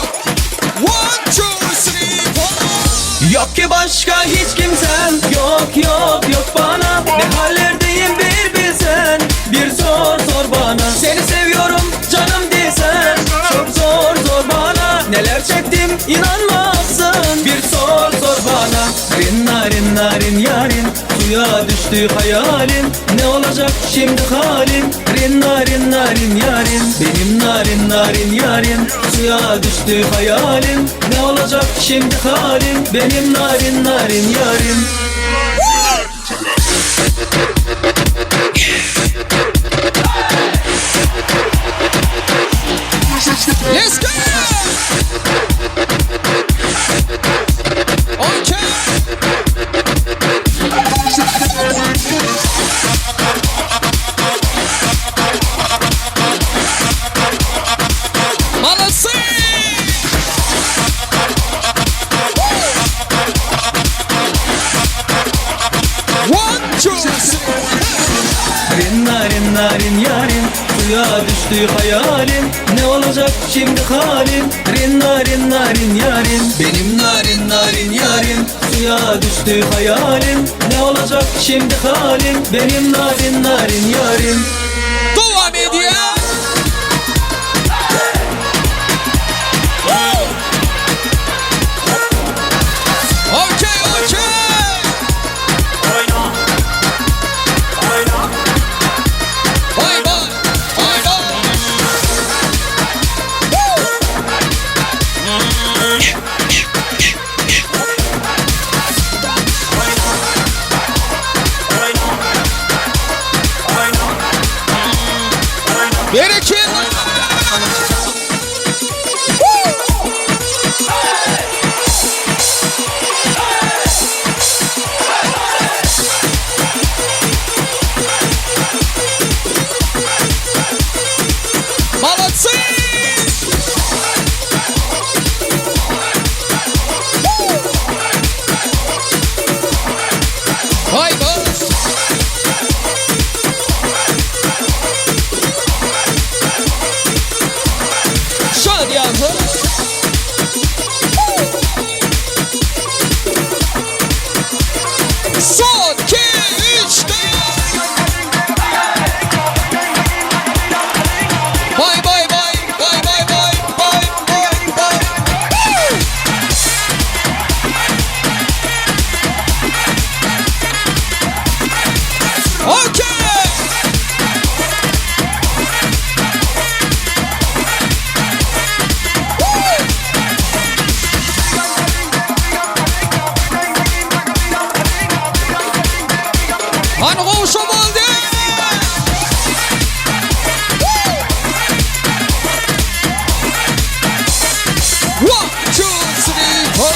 one, two, three, four. Yok ki başka hiç kimsem Yok yok yok bana Ne hallerdeyim bir bilsen Bir sor sor bana Seni seviyorum canım desen Çok zor zor bana Neler çektim inanmazsın Bir sor sor bana Rin narin narin yarin Suya düştü hayalim Ne olacak şimdi halim Rin narin narin yarin Benim narin narin yarim Suya düştü hayalim Ne olacak şimdi halim Benim narin narin yarim Let's go! Okay. Molodцы! One, two, three. Rin narin narin yarim Suya düştü hayalim Ne olacak şimdi halim Rin narin narin yarim Benim narin narin yarim Suya düştü hayalim Ne olacak şimdi halim Benim narin narin yarim Dowam edýär. Okey, okey. Bye bye. Bye bye. Berekella. Molodцы! Vay be! Şadyanja! Hany gowşa boldy. One, two, three, four.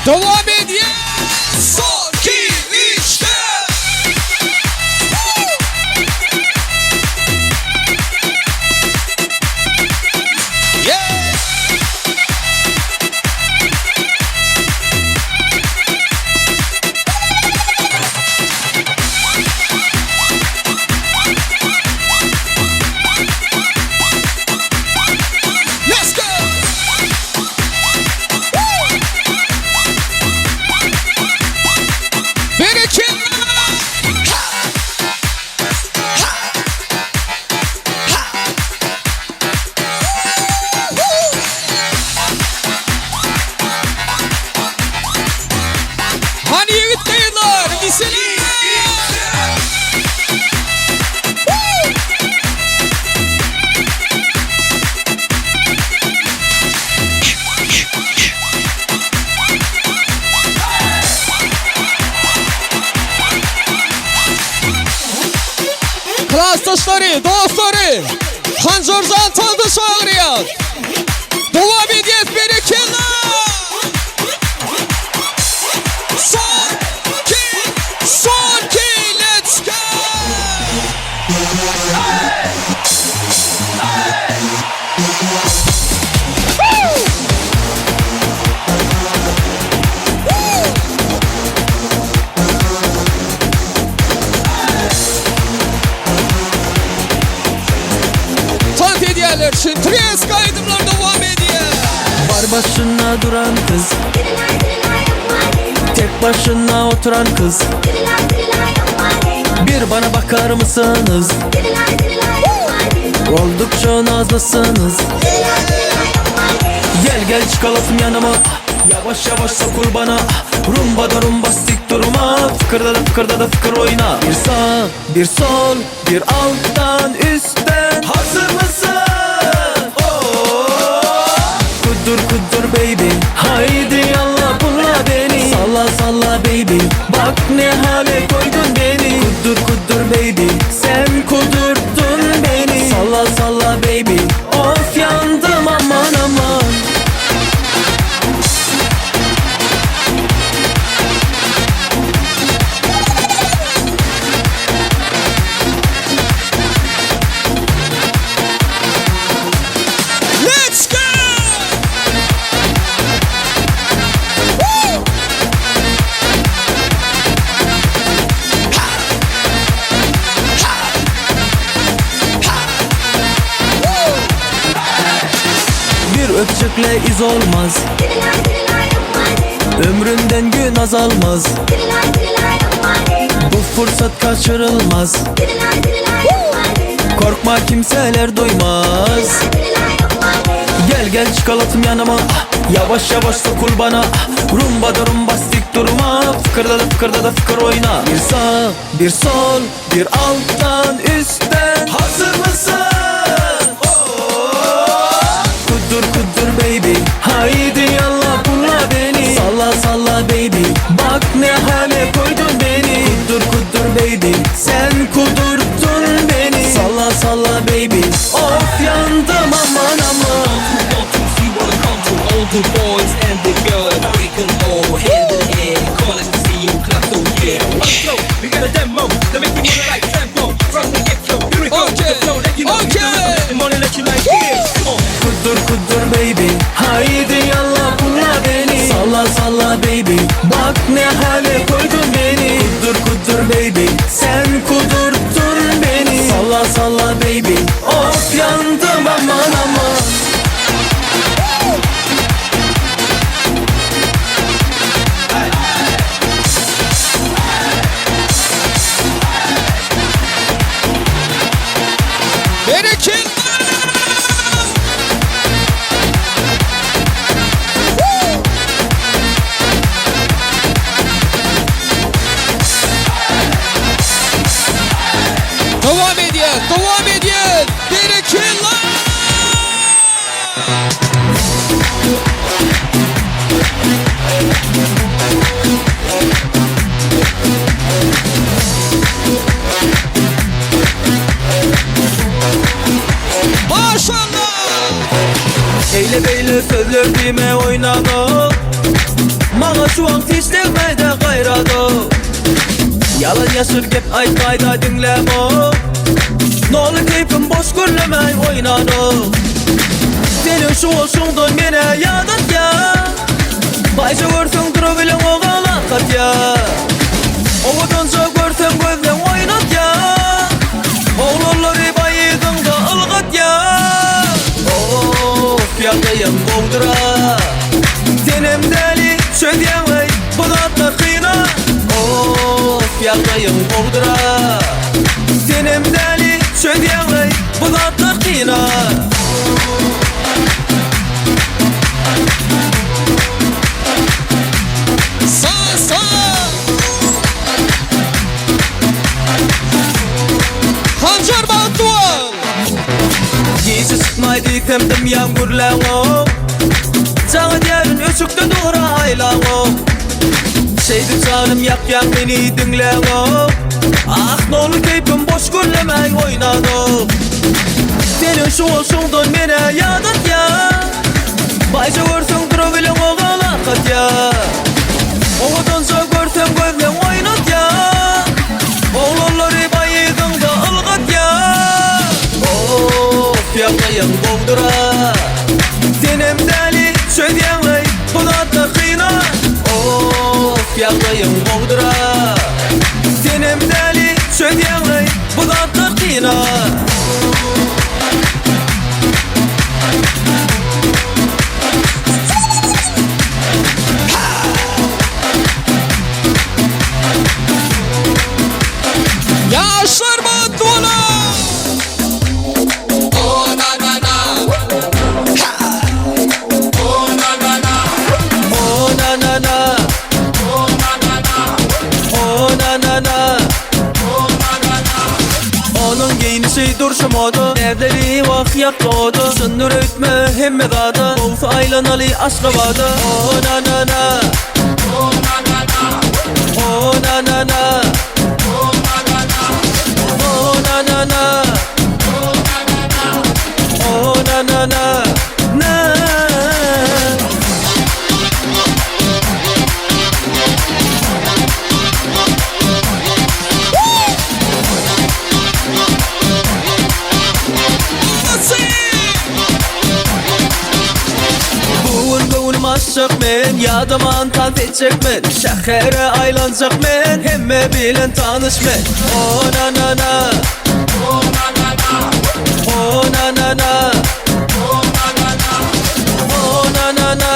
Dowam edýär. Son, iki, üç, dört. Let's go! Berekella! Hany ýigit gyzlar, liseli! Klasdaşlary, dostlary, Hanjarjan tanda çagyrýas. Dowam edýäs berekella! Son iki, son iki, let's go! Tans edýärler üçin tresk aýdymlar dowam edýär. Bar başynda duran kyz Tek başyna oturan kyz Bir bana bakar mısınız? Oldukça nazlısınız Gel gel çikolatum yanıma Yavaş yavaş sokul bana Rumba da rumbastik durma Fıkırda da fıkırda da fıkır oyna Bir sağ bir sol bir alttan üstten Hazır mısın? Oo! Kudur kudur baby Haydi yalla pulla beni Salla salla baby Bak ne hale koydun beni Kudur kudur baby Sen kudurttun beni Salla salla baby Of yandım aman aman Let's go! Woo! Ha! Ha! Ha! Bir öpücükle iz olmaz Ömründen gün azalmaz Bu fırsat kaçırılmaz Korkma kimseler duymaz Gel gel çikolatum yanıma Yavaş yavaş sokul bana Rumba da rumbastik durma Fıkırda da fıkırda da fıkır oyna Bir sağ bir sol bir alttan üstten Hazır mısın? Oo! Kudur kudur baby Haydi yalla pulla beni Salla salla baby Bak ne hale koydun beni Kudur kudur baby Sen kudurttun beni Salla salla baby Of yandım aman aman All the boys and the girls, we can all hand in hand. Call us to see you clap, so yeah. Let's go. We got a demo that make you wanna like tempo. From the get go, here we go. Okay. The flow that you know. Okay. Maşallah! Eýle-beýle sözler diýme oýnanok Maňa şu wagt hiç degmäýdä gaýrado Ýalan ýaşyr gep aýtmaýda diňlämok Noly keýpim boş gürlemäý oýnanok Seniň şu bolşuňdan menä ýadatýa Baýja görseň durabileňok alakatýa Owadanja görseň gözleň oýnatýa Oglanlary baýydyňda ylgatýa Of ýagdaýam gowdyra Senem däli çözýäňleý bu zatlar kyna Of ýagdaýam gowdyra Senem däli çözýäňleý bu zatlar kyna. Saz saz! Hanjar bagtly bol! Gije çykmaý diýsem dymýaň gürläňok Jaň edýärin öçükde dura aýlaňok Şeýdip janym ýakýaň meni diňläňok Ah nolly keýpim boş gürlemäý oýnanok Seniň şu bolşuňdan menä ýadatýa Baýja görseň durabileňok alakatýa Owadanja görseň gözleň oýnatýa Oglanlary baýydyňda ylgatýa Of ýagdaýyň gowdyra Senem däli çözýäňleý bu zatlar kyna Of ýagdaýyň gowdyra Senem däli çözýäňleý bu zatlar kyna. Ýaşlar bagtly boluň! O na na na O na na na Onuň geýnişi durşy moda Näzleri wah ýakdy oda Şundur öýtme hemme zada Gowsy aýlanaly Aşgabada O na na na O na na na O na na na O na na na na Bu gün göwnüm açjak men Ýadaman tans etjek men Şähere aýlanjak men Hemme bilen tanyş men O na na na O na na na O na na na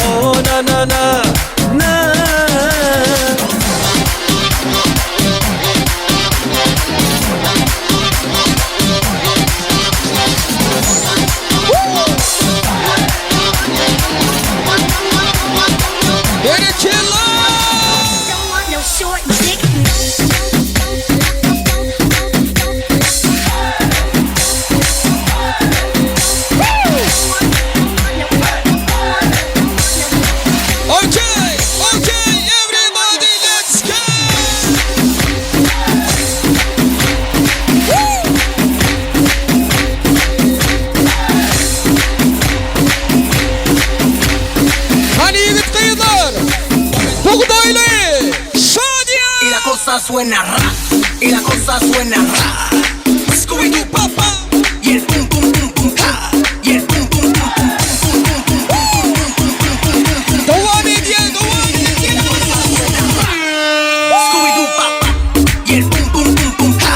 O na na na na Berekella! Okay, okay, everybody let's go! Woo! Hany ýigit gyzlar, bugdaýly, şadyýan! Y la cosa suena ra, y la cosa suena ra. Scooby-Doo papá y el pum pum pum pum ha, y el pum pum pum pum pum pum pum pum pum pum pum pum pum pum. Dowam edýär, dowam edýär! Scooby-Doo papá y el pum pum pum pum ha,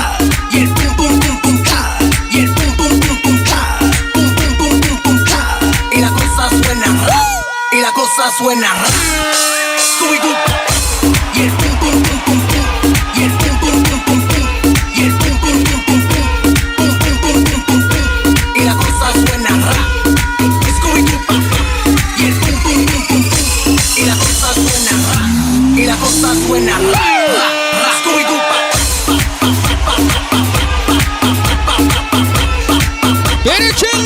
y el pum pum pum pum ha, y el pum pum pum pum ha, pum pum pum pum pum ha. Y la cosa suena ra, y la cosa suena ra. Scooby-Doo papá y el pum pum pum pum pum, y el pum pum pum pum pum, y el pum pum pum pum pum, pum pum pum pum pum pum. Y la cosa suena ra. Scooby-Doo papá y el pum pum pum pum pum, y la cosa suena ra, y la cosa suena ra, ra, ra. Scooby-Doo papá. Berekella!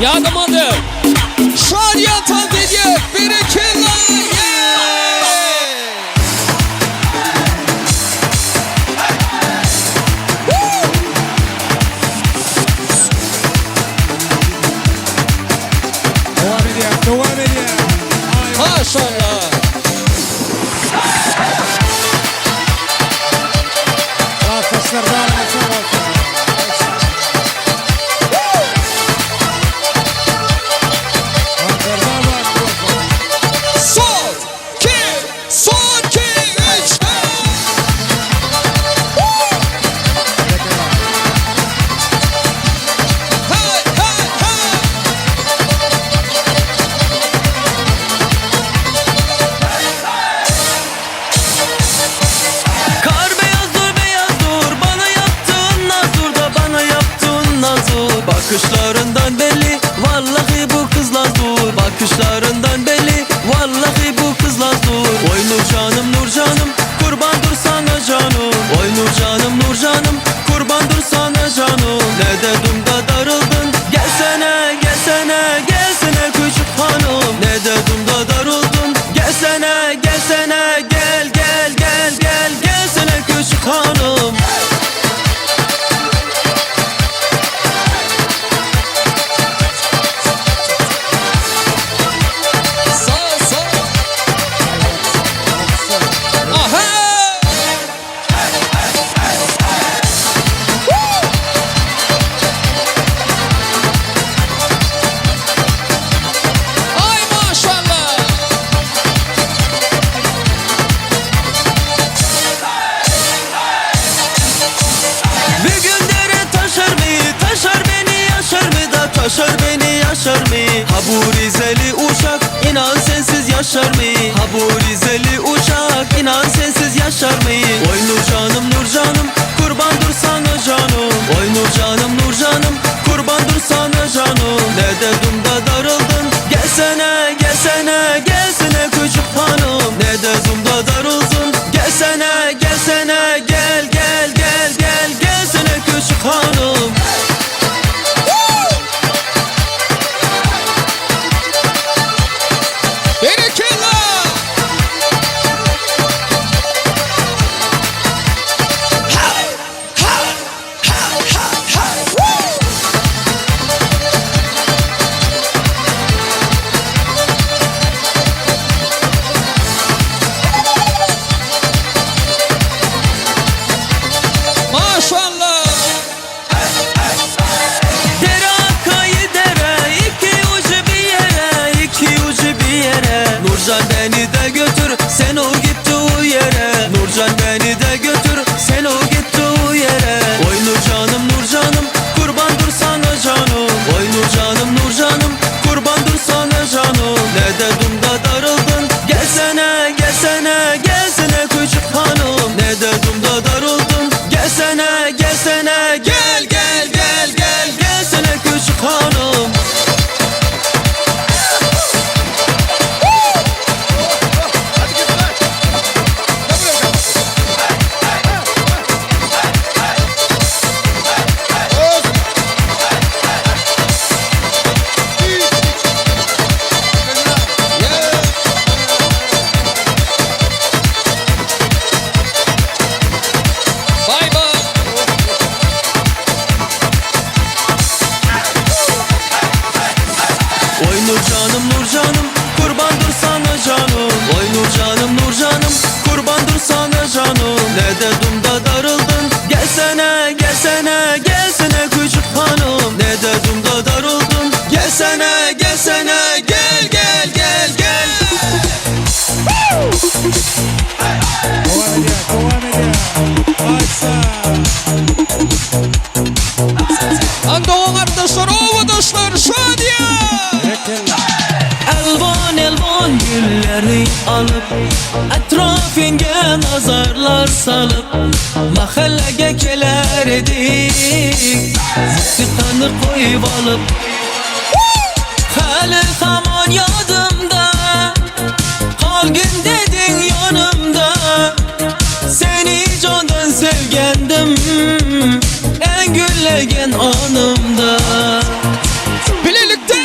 Ýadamady. Şadyýan tans edýär. Berekella! Dowam edýär, dowam edýär. Maşallah. Klasdaşlar janyňyz sag bolsun. Hanjarlar bagtly bolsun. Son, iki, son, iki, üç, Hey, hey, hey! Kar beyazdır beyazdır bana yaptığın nazdır da bana yaptığın nazdır Bakışlarından belli vallahi bu kız lazdır Bakışlarından belli vallahi bu kız lazdır Oy nur canım nur canım kurbandır sana canım Oy nur canım nur canım kurbandır sana canım Ne dedim da darıldın gelsene gelsene gelsene küçük hanım Ne dedim da darıldın gelsene gelsene gel gel gel gel gelsene küçük hanım Sağ, sağ. Aha! Ay maşallah! Bir gün dere taşar mı, taşar beni yaşar mı da taşar beni yaşar mı? Ha bu Rizeli uşak inan sensiz yaşar mı? Ha bu Rizeli uşak inan sensiz yaşar mı? Oy nur canım nur canım kurbandır sana canım Oy nur canım nur canım kurbandır sana canım Ne dedim da darıldın gelsene gelsene gelsene küçük hanım Ne dedim da darıldın gelsene gelsene gel gel gel gel gelsene küçük hanım Berekella! Ha! Ha! Ha! Ha! Ha! Woo! Maşallah! Dere akayı dere iki ucu bir yere iki ucu bir yere Nurcan beni de götür sen o gittiği yere Nurcan beni de götür sen o gittiği yere Oy Nurcanım Nurcanım kurbandır sana canım Oy Nurcanım Nurcanım kurbandır sana canım Ne dedim da darıldın gelsene gelsene gelsene küçük hanım Ne dedim da darıldın gelsene gelsene gel gel gel gel gelsene küçük hanım Bye bye! Oy Nurcanım Nurcanım kurbandır sana canım Oy Nurcanım Nurcanım kurbandır sana canım Ne dedim da darıldın gelsene gelsene gelsene küçük hanım Ne dedim da darıldın gelsene gelsene gel gel gel gel Dowam edýär, dowam edýär. Aýsa. Andoğan gardaşlar, obadaşlar, şadyýan! Berekella. Elvan elvan gülleri alıp Etrafınga nazarlar salıp Mahallege keler edik Musikanı koyup alıp Hali hamon yodimda Qolgin deding yonimda Seni jondan sevgandim En gullagan onimda Bilelikde!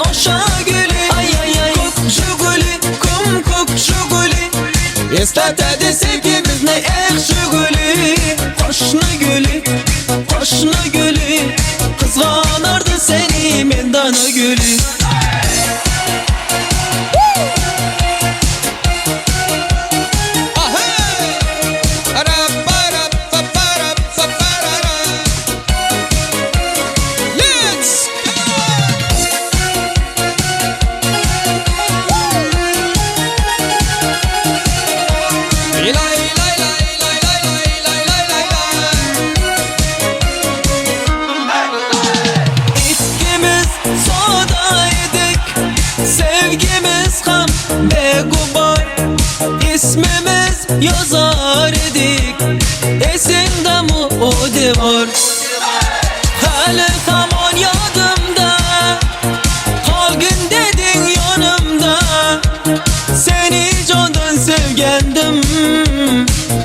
oşa gülü Ay ay ay Kök juguli kum kök juguli Eslatadi sevgimizni eh juguli Qoşni gülü qoşni gülü Kızganardı seni mendan gülü Ikkimiz soda edik Sevgimiz ham begubar İsmimiz yazar edik Esingdami o devor Hali hamon yodimda Qolgin deding yonimda Seni jondan sevgandim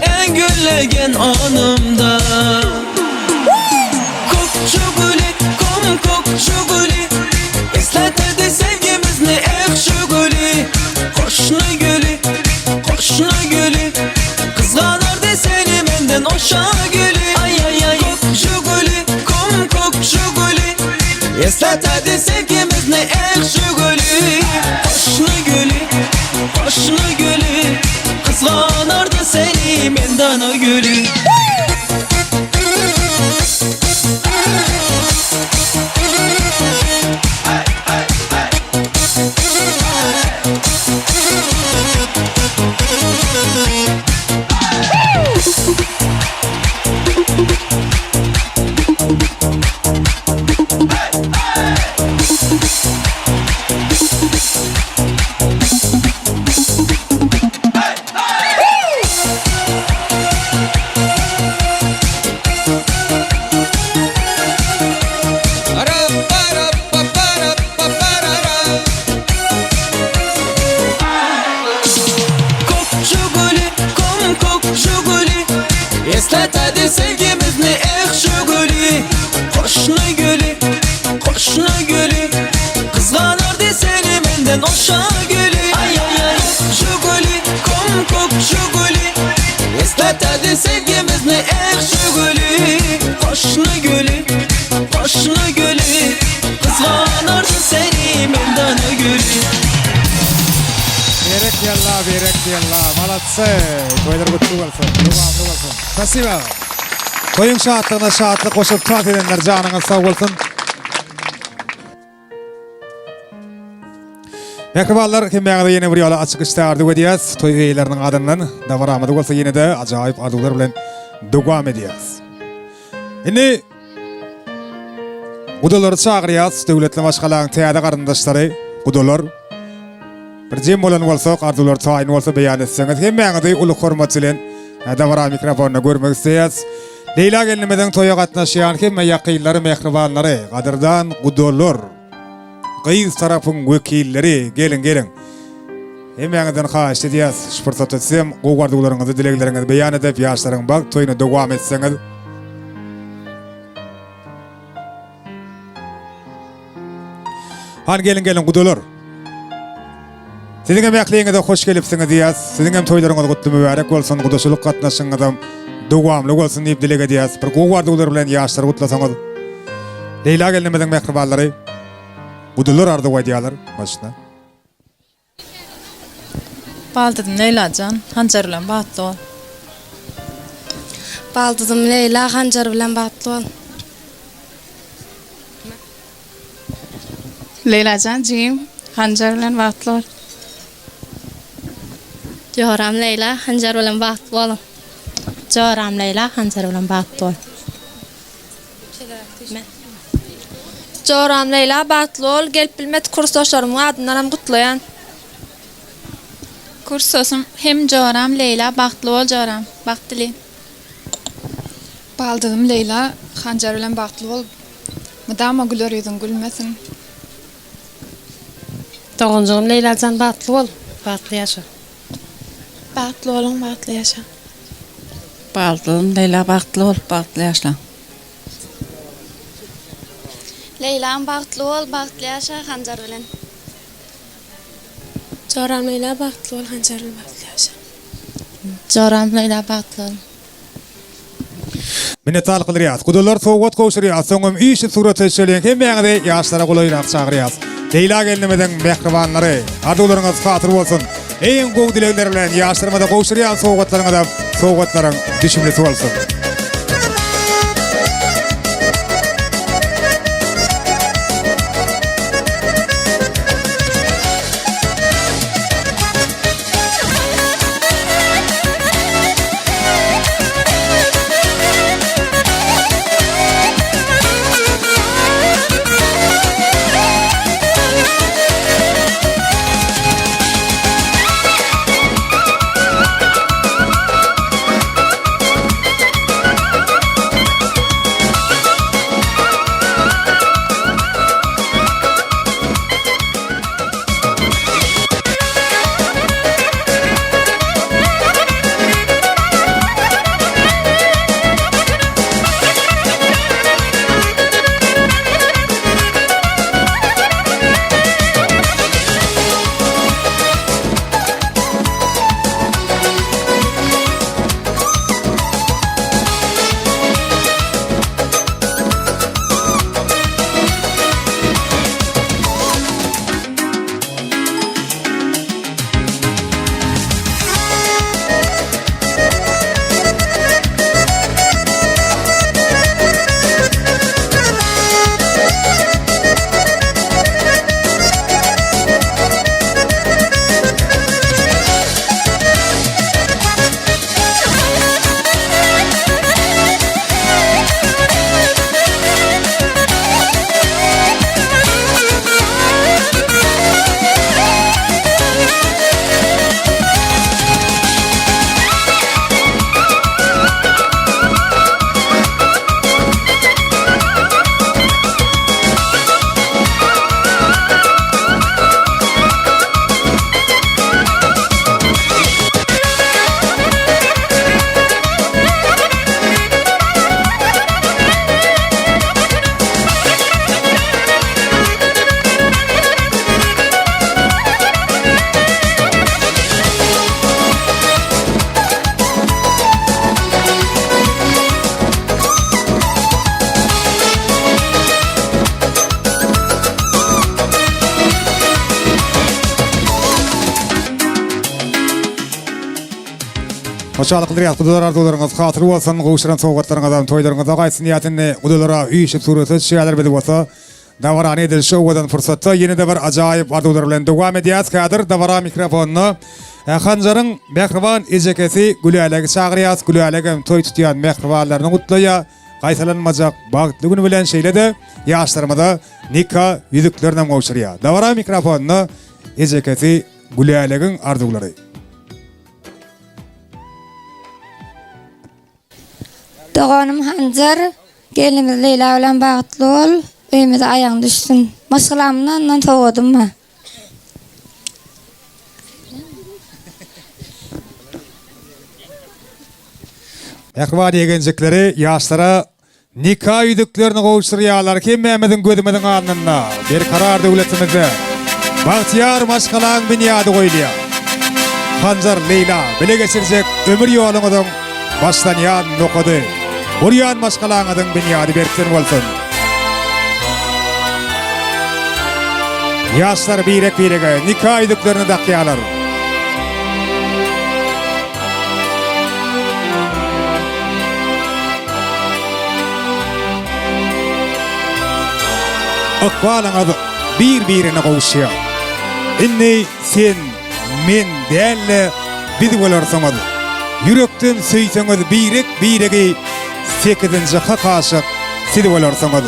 Eng gullagan onimda Ko'k juguli, kum ko'k juguli Eslatadi sevgimizni eh juguli Qo'shni guli, qo'shni guli Qizg'anardi seni mendan o'sha guli Ay ay ay Ko'k juguli, kum ko'k juguli Eslatadi sevgimizni eh juguli Qo'shni guli, qo'shni guli Qizg'anardi seni mendan o guli Kok juguli, kum kok juguli Eslatadi sevgimizni eh juguli Qo'shni guli, qo'shni guli Qizg'anardi seni mendan o'sha guli Ay ay ay Juguli, kum kok juguli Eslatadi sevgimizni eh juguli Qo'shni guli, qo'shni guli Qizg'anardi seni mendan guli Berekella, berekella. Молодцы. Toýlar gutly bolsun. Dowamly bolsun. Spasiba. Toýuň şatlygyna şatlyk goşup tans edenler janyňyz sag bolsun. Mähribanlar, hemmäňize ýene bir ýola açyk işdä arzuw edýäs. Toý eýeleriniň adyndan dabaramyzy bolsa ýene-de ajaýyp arzuwlar bilen dowam edýäs. Indi gudalary çagyrýas, döwletli maşgalaň täze garyndaşlary, gudalar. Bir jem bolan bolsak, arzuwlar taýyn bolsa beýan etseňiz, hemmäňizi uly hormat bilen dabara mikrofonynda görmek isleýäs. Leýla gelnimiziň toýa gatnaşýan hemme ýakynlary, mähribanlary, gadyrdan gudalar, gyz tarapyň wekilleri, geliň, geliň. Hemmäňizden haýyşt edýäs, şu pursatda sizem gowy arzuwlaryňyzy, dilegleriňizi beýan edip, ýaşlaryň bagt toýuny dowam etseňiz. Hany geliň geliň gudalar. Siziň hem ähliňize hoş gelipsiňiz diýýäs. Siziň hem toýlaryňyz gutly mübärek bolsun, gudaçylyk gatnaşygyňyzam dowamly bolsun diýip dileg edýäs. Bir gowy arzuwlar bilen ýaşlary gutlasaňyz. Leýla gelnimiziň mähribanlary gudalar arzuw aýdýarlar başda. Baldyzym Leýlajan, Hanjar bilen bagtly bol. Baldyzym Leýla, Hanjar bilen bagtly bol. Leýlajan jigim, Hanjar bilen bagtly bol. Joram Leýla, Hanjar bilen bagtly boluň. Joram Leýla, Hanjar bilen bagtly bol. Joram Leýla bagtly bol gelip bilmedik kursdaşlarymyň adyndanam gutlaýan. Kursdasym hem joram Leýla bagtly bol joram. Bagt dileýin. Baldyzym Leýla Hanjar bilen bagtly bol mydama güler ýüzüň gülmesin. Doganjygym Leýlajan bagtly bol bagtly ýaşa. Bagtly boluň bagtly ýaşaň. Baldyzym Leýla bagtly bol bagtly ýaşa. Leýlam bagtly bol, bagtly ýaşa Hanjar bilen. Joram Leýla bagtly bol, Hanjar bilen bagtly ýaşa. Joram Leýla bagtly bol. Minnetdarlyk bildirýäs. Gudalar sowgat gowşurýas, soňam işi surata düşeliň. Hemmäňizi ýaşlara golaýrak çagyrýas. Leýla gelnimiziň mähribanlary, arzuwlaryňyz hasyl bolsun. Iň gowy dilegler bilen ýaşlarymyza gowşurýan sowgatlaryňyzam sowgatlaryň düşümlisi bolsun. Hoşallyk bildirýäs gudalar arzuwlaryňyz hasyl bolsun gowşuran sowgatlaryňyzam toýlaryňyzda gaýtsyn diýýäs indi gudalara üýşüp surata düşýärler biz bolsa dabarany edil şu owadan pursatda ýene-de bir ajaýyp arzuwlar bilen dowam edýäs häzir dabara mikrofonyna Hanjaryň mähriban ejekesi Gülälegi çagyrýas Gülälegem toý tutýan mähribanlaryny gutlaýar gaýtalanmajak bagtly güni bilen şeýle-de ýaşlarymyza nika ýüzüklerinem gowşurýar dabara mikrofonyna ejekesi Gülälegiň arzuwlary. Doganym Hanjar, gelnimiz Leýla bilen bagtly bol, öýümize aýagyň düşsün. Maşgalamdan ondan sowgadym bar. Mähriban ýegenjikleri ýaşlara Nika ýüzüklerini gowşurýarlar hemmämiziň gözümiziň alnynda Berkarar döwletimizde bagtyýar maşgalaň binýady goýulýar. Hanjar, Leýla, bile geçirjek ömür ýoluňyzyň başlanýan nokady, gurýan maşgalaňyzyň binýady berkden bolsun. Ýaşlar birek-birege nika ýüzüklerini dakýarlar. Ykbalyňyz bir-birine gowuşýar. Indi sen, men däl-de, biz bolarsyňyz. Ýürekden söýseňiz birek-biregi sekizinji hak aşyk siz bolarsyňyz.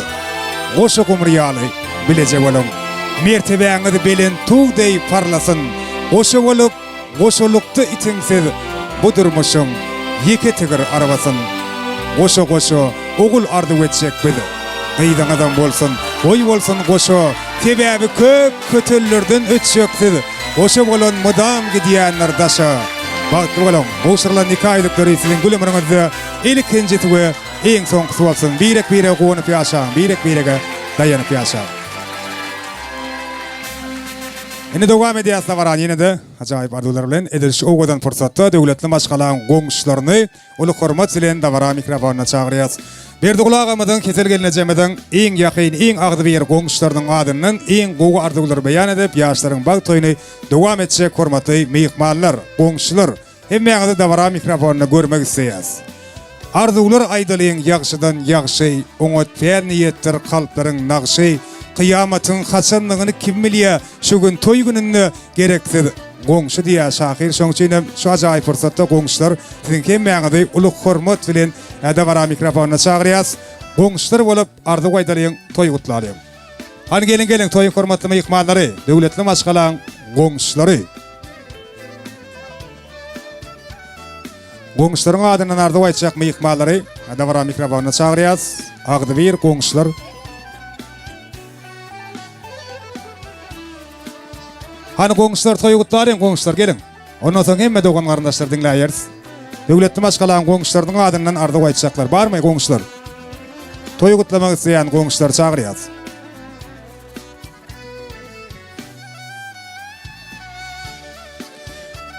Goşa gumry ýaly bileje boluň. Mertebäňiz belent tug deý parlasyn. Goşa bolup, Goşalykda itiňsiz bu durmuşyň ýeke tigir arabasyn. Goşa-goşa ogul arzuw etjek biz. Gyzyňyzam bolsun, goý bolsun goşa, sebäbi köp kötellerden ötjek siz. Goşa bolan mydam gidýändir daşa. Bagtly boluň! Gowşurylan nika ýüzükleri siziň gül ömrüňizde ilkinjisi we iň soňkusy bolsun. Birek-birege guwanyp ýaşaň, birek-birege. daýanyp ýaşaň. Indi dowam edýäs dabarany ýene-de ajaýyp arzuwlar bilen edil şu owadan pursatda döwletli maşgalaň goňşularyny uly hormat bilen dabara mikrofonyna çagyrýas. Berdiguly agamyzyň Hesel gelnejemiziň iň ýakyn iň agzybir goňşularynyň adyndan iň gowy arzuwlary beýan edip ýaşlaryň bagt toýuny dowam etjek hormatly myhmanlar, goňşular, Hemmäňizi dabara mikrofonynda görmek isleýäs. Arzuwlar aýdalyň ýagşydan ýagşy, oňat päl niýetdir kalplaryň nagşy, Kyýamatyň haçandygyny kim bilýä, şu gün toý gününde gereksiz goňşy diýýär şahyr, şoň üçinem şu ajaýyp pursatda goňşular siziň hemmäňizi uly hormat bilen dabara mikrofonyna çagyrýas. Goňşular bolup arzuw aýdalyň, toý gutlalyň. Hany geliň geliň toýuň hormatly myhmanlary, döwletli maşgalaň goňşulary. Goňşularyň adyndan arzuw aýtjak myhmanlary dabara mikrofonyna çagyrýas. Agzybir goňşular. Hany goňşular toýy gutlalyň goňşular geliň. Ondan soň hemme dogan garyndaşlar diňläýeris. Döwletli maşgalaň goňşularynyň adyndan arzuw aýtjaklar barmy goňşular? Toýy gutlamak isleýän goňşulary çagyrýas.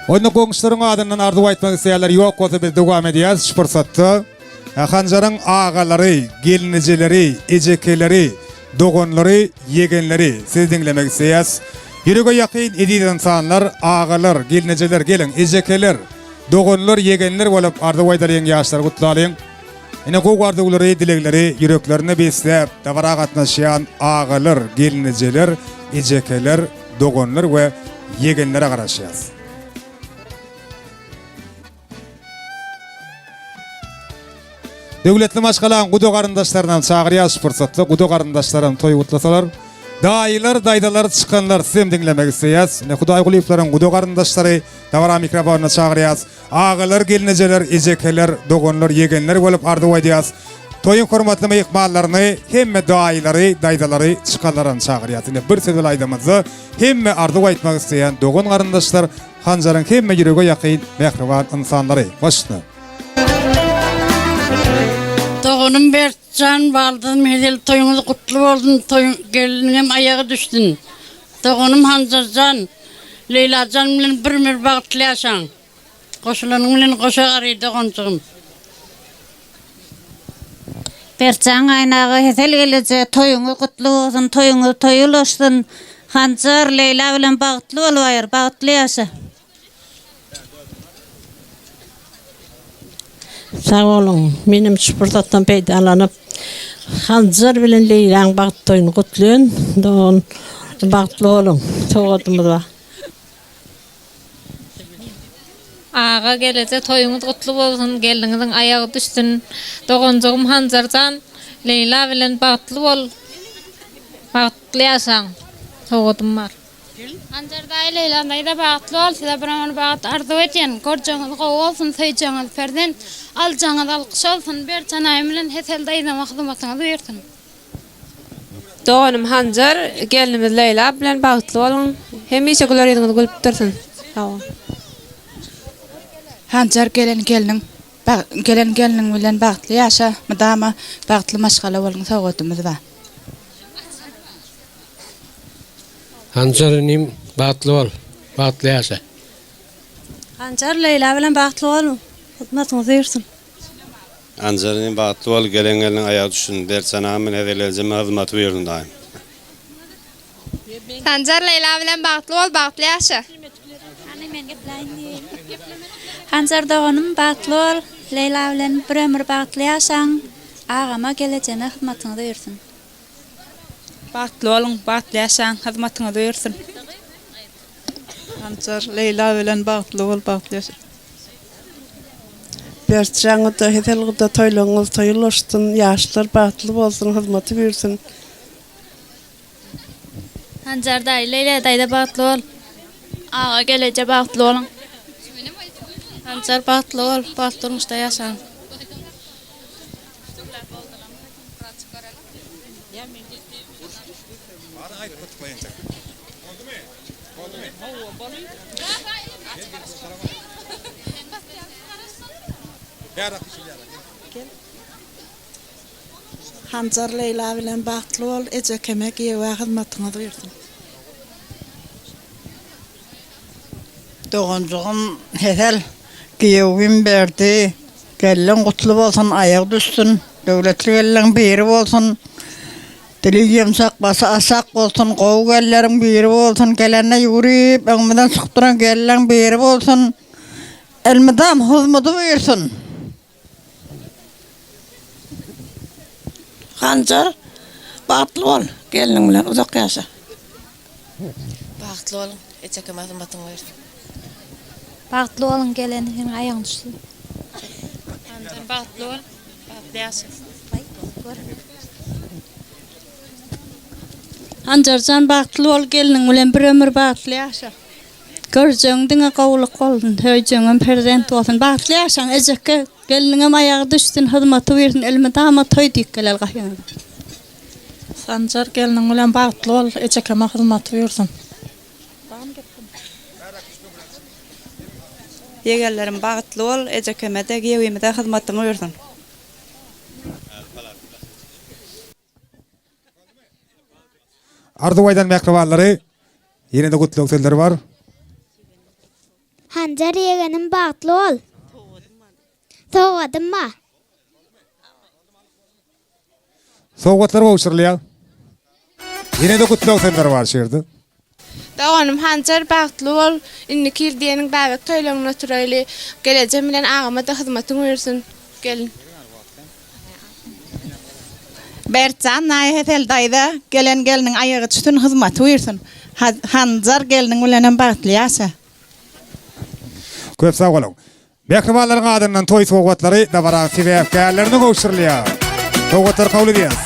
Onda goňşularyň adyndan arzuw aýtmak isleýänler ýok bolsa biz dowam edýäris şu pursatda. Hanjaryň agalary, gelnejeleri, ejekeleri, doganlary, ýegenleri sizi diňlemek isleýäs. Ýürege ýakyn eziz ynsanlar, agalar, gelnejeler geliň, ejekeler, doganlar, ýegenler bolup arzuw aýdalyň ýaşlary gutlalyň. Ine gowy arzuwlary, dilegleri ýüreklerinde besläp, dabara gatnaşýan agalar, gelnejeler, ejekeler, doganlar we ýegenlere garaşýas. Döwletli maşgalaň guda garyndaşlarynam çagyrýas şu pursatda, guda garyndaşlaram toý gutlasalar. Daýylar, daýzalar, çykanlar sizem diňlemek isleýäs. Ine Hudaýgulyýewleriň guda garyndaşlary dabara mikrofonyna çagyrýas. Agalar, gelnejeler, ejekeler, doganlar, ýegenler bolup arzuw aýdýas. Toýuň hormatly myhmanlaryny, hemme daýylary, daýzalary, çykanlaram çagyrýas. Ine bir söz bilen aýdamyzda, hemme arzuw aýtmak isleýän dogan-garyndaşlar, Hanjaryň hemme ýürege ýakyn mähriban ynsanlary. Başyna. Doganym Berkjan baldyzym Hezil toýuňyz gutly bolsun toýuň gelniňem aýagy düşsün Doganym Hanjarjan Leýlajan bilen bir ömür bagtly ýaşaň. Goşulanyň bilen goşa gary doganjygym. Berkjan gaýynaga Hesel gelneje toýuňyz gutly bolsun toýuňyz toýa ulaşsyn Hanjar Leýla bilen bagtly bolup aýyr bagtly ýaşa. Sag boluň. Menem şu pursatdan peýdalanyp, Hanjar bilen Leýlaň bagt toýuny gutlaýyn. Dogan, bagtly boluň. Sowgadymyz bar. Aga geleje toýuňyz gutly bolsun, gelniňiziň aýagy düşsün. Doganjygym Hanjarjan, Leýla bilen bagtly bol. Bagtly ýaşaň. Sowgadym bar. Hanjar daýy Leýla daýza bagtly bol size bir ömür bagt arzuw edýän görjegiňiz gowy bolsun söýjegiňiz perzent aljagyňyz alkyş bolsun Berjan aýym bilen Hesel daýzama hyzmatyňyz buýursyn. Doganym Hanjar, gelnimiz Leýla bilen bagtly boluň. Hemişe güler ýüzüňiz gülüp dursun. Sag boluň. Hanjar gelen gelniň gelen gelniň bilen bagtly ýaşa mydama bagtly maşgala boluň sowgadymyz bar. Hanjar inim bagtly bol, bagtly ýaşa. Hanjar Leýla bilen bagtly boluň. Hyzmatyňyz buýursyn. Hanjar inim bagtly bol, gelen gelniň aýagy düşsün. Berkjan agam bilen Hezil ejeme hyzmaty buýursyn daýym. Sanjar Leýla bilen bagtly bol, bagtly ýaşa. Hanjar doganym bagtly bol, Leýla bilen bir ömür bagtly ýaşaň, agama gelejeme hyzmatyňyz buýursyn. Bagtly boluň, bagtly ýaşaň, hyzmatyňyz buýursyn. Hanjar, Leýla bilen bagtly bol, bagtly ýaşa. Berkjan guda, Hesel guda toýlaryňyz toý ulaşsyn, ýaşlar bagtly bolsun, hyzmaty buýursyn. Hanjar daýy, Leýla daýza bagtly bol. Aga geleje bagtly boluň. Hanjar bagtly bol, bagtly durmuşda ýaşaň. Hanjar Leýla bilen bagtly bol, ejekeme giýewä hyzmatyňyz buýrsyn. Doganjygym Hesel, giýewim Berdi, gelniň gutly bolsun, aýagy düşsün, döwletli gelniň biri bolsun, dili ýumşak, başy aşak bolsun, gowy gelinleriň biri bolsun, gelende ýüwrüp öňümizden çykyp duran gelinleň biri bolsun, elmydam hyzmady buýrsyn. Hanjar, bagtly bol, gelniň bilen uzak ýaşa. Bagtly boluň, ejekem azmatyň bersin. Bagtly boluň geleniň aýagyny düşsün. Hanjar bagtly bol, bagtly ýaşa. Hanjarjan bagtly bol gelniň bilen bir ömür bagtly ýaşa. Görjegiň diňe gowulyk bolsun, söýjegiňem perzent bolsun. Bagtly ýaşaň ejeke, gelniňem aýagy düşsün, hyzmaty buýrsyn, elmydama toý diýip geler gahyňyza. Sanjar gelniň bilen bagtly bol, ejekeme hyzmaty buýrsyn. Ýegenlerim bagtly bol, ejekeme-de, giýewimize hyzmatyň buýrsyn. Arzuw aýdan mähribanlary ýene-de gutlag sözleri bar. Hanjar ýegenim bagtly bol. Sowgadym bar. Sowgatlar gowşurylýar. Ýene-de gutlag sözleri bar şu ýerde. Doganym Hanjar bagtly bol, indiki ýyl diýeniň bäbek toýlaryňda oturaýly, gelejem bilen agama-da hyzmatyň buýursyn, gelin. Bertjan daýy Hesel daýza gelen gelniň aýagy çüsün hyzmaty buýursyn. Hanjar gelniň bilenem bagtly ýaşa. Köp sag boluň. Mähribanlaryň adyndan toý sowgatlary dabaraň sebäpkärlerine gowşurylýar. Sowgatlary kabul edýäris.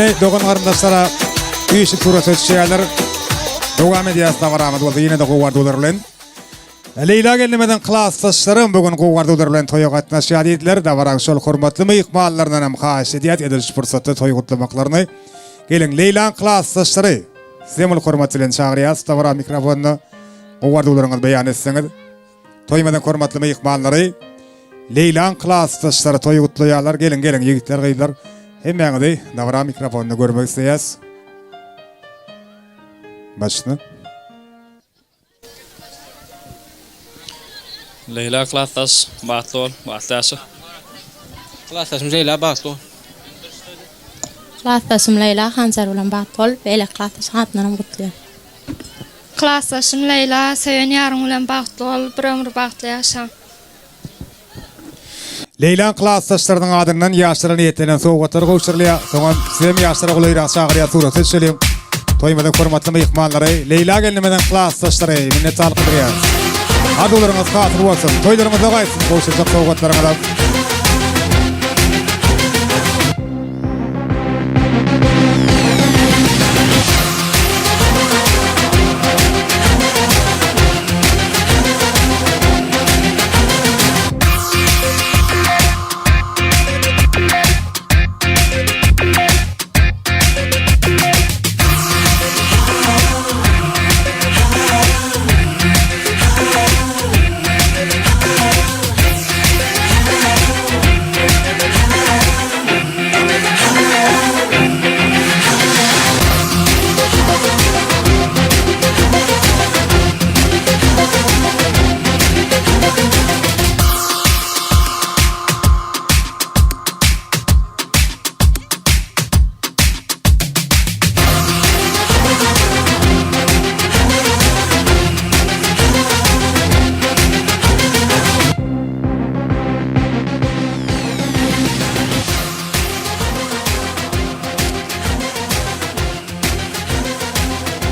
Ine dogan garyndaşlara üýşüp surata düşýärler. Dowam edýäris dabaramyz bolsa ýene-de gowy arzuwlar bilen. Leýla gelnimiziň klasdaşlarym bu gün gowy arzuwlar bilen toýa gatnaşýar diýdiler. Dabaraň şol hormatly myhmanlaryndan hem haýyş edýäris edil şu pursatda toý gutlamaklaryny. Geliň Leýlaň klasdaşlary sizem uly hormat bilen çagyrýarys dabara mikrofonyna. Gowy arzuwlaryňyzy beýan etseňiz. Toýumyzyň hormatly myhmanlary, Leýlaň klasdaşlary toý gutlaýarlar. Geliň, geliň ýigitler, gyzlar. Hemmäňizi dabara mikrofonynda görmek isleýäs. Başyna. Leýla klasdaş, bagtly bol, bagtly ýaşa. Klasdaşym Leýla bagtly bol. Klasdaşym Leýla Hanjar bilen bagtly bol, beýleki klasdaşyň adyndanam gutlaýan. Klasdaşym Leýla, söýen ýaryň bilen bagtly bol, bir ömür bagtly ýaşa. Leýlaň klasdaşlarynyň adyndan ýaşlara niýetlenen sowgatlar gowşurylýar. Soňam sizem ýaşlara golaýrak çagyrýar surata düşeliň. Toýumyzyň hormatly myhmanlary, Leýla gelnimiziň klasdaşlary minnetdarlyk bildirýäris. Arzuwlaryňyz hasyl bolsun, toýlaryňyzda gaýtsyn gowşurjak sowgatlaryňyzam.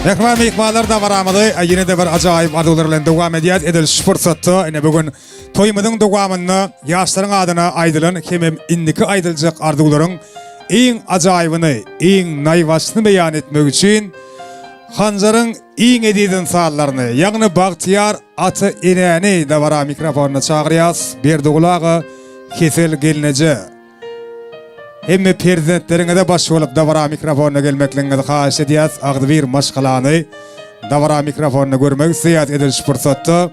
Mähriban myhmanlar dabaramyzy ýene-de bir ajaýyp arzuwlar bilen dowam edýäris. Edil şu pursatda ine bu gün toýumyzyň dowamynda ýaşlaryň adyna aýdylan hemem indiki aýdyljak arzuwlaryň iň ajaýybyny, iň naýbaşyny beýan etmek üçin Hanjaryň iň eziz ynsanlaryny, ýagny bagtyýar ata-enäni dabara mikrofonyna çagyrýas. Berdiguly aga, Hesel gelneje. Hemme perzentleriňize baş bolup dabara mikrofonyna gelmekligiňizi haýyş edýäs. Agzybir maşgalany dabara mikrofonynda görmek isleýäs edil şu pursatda.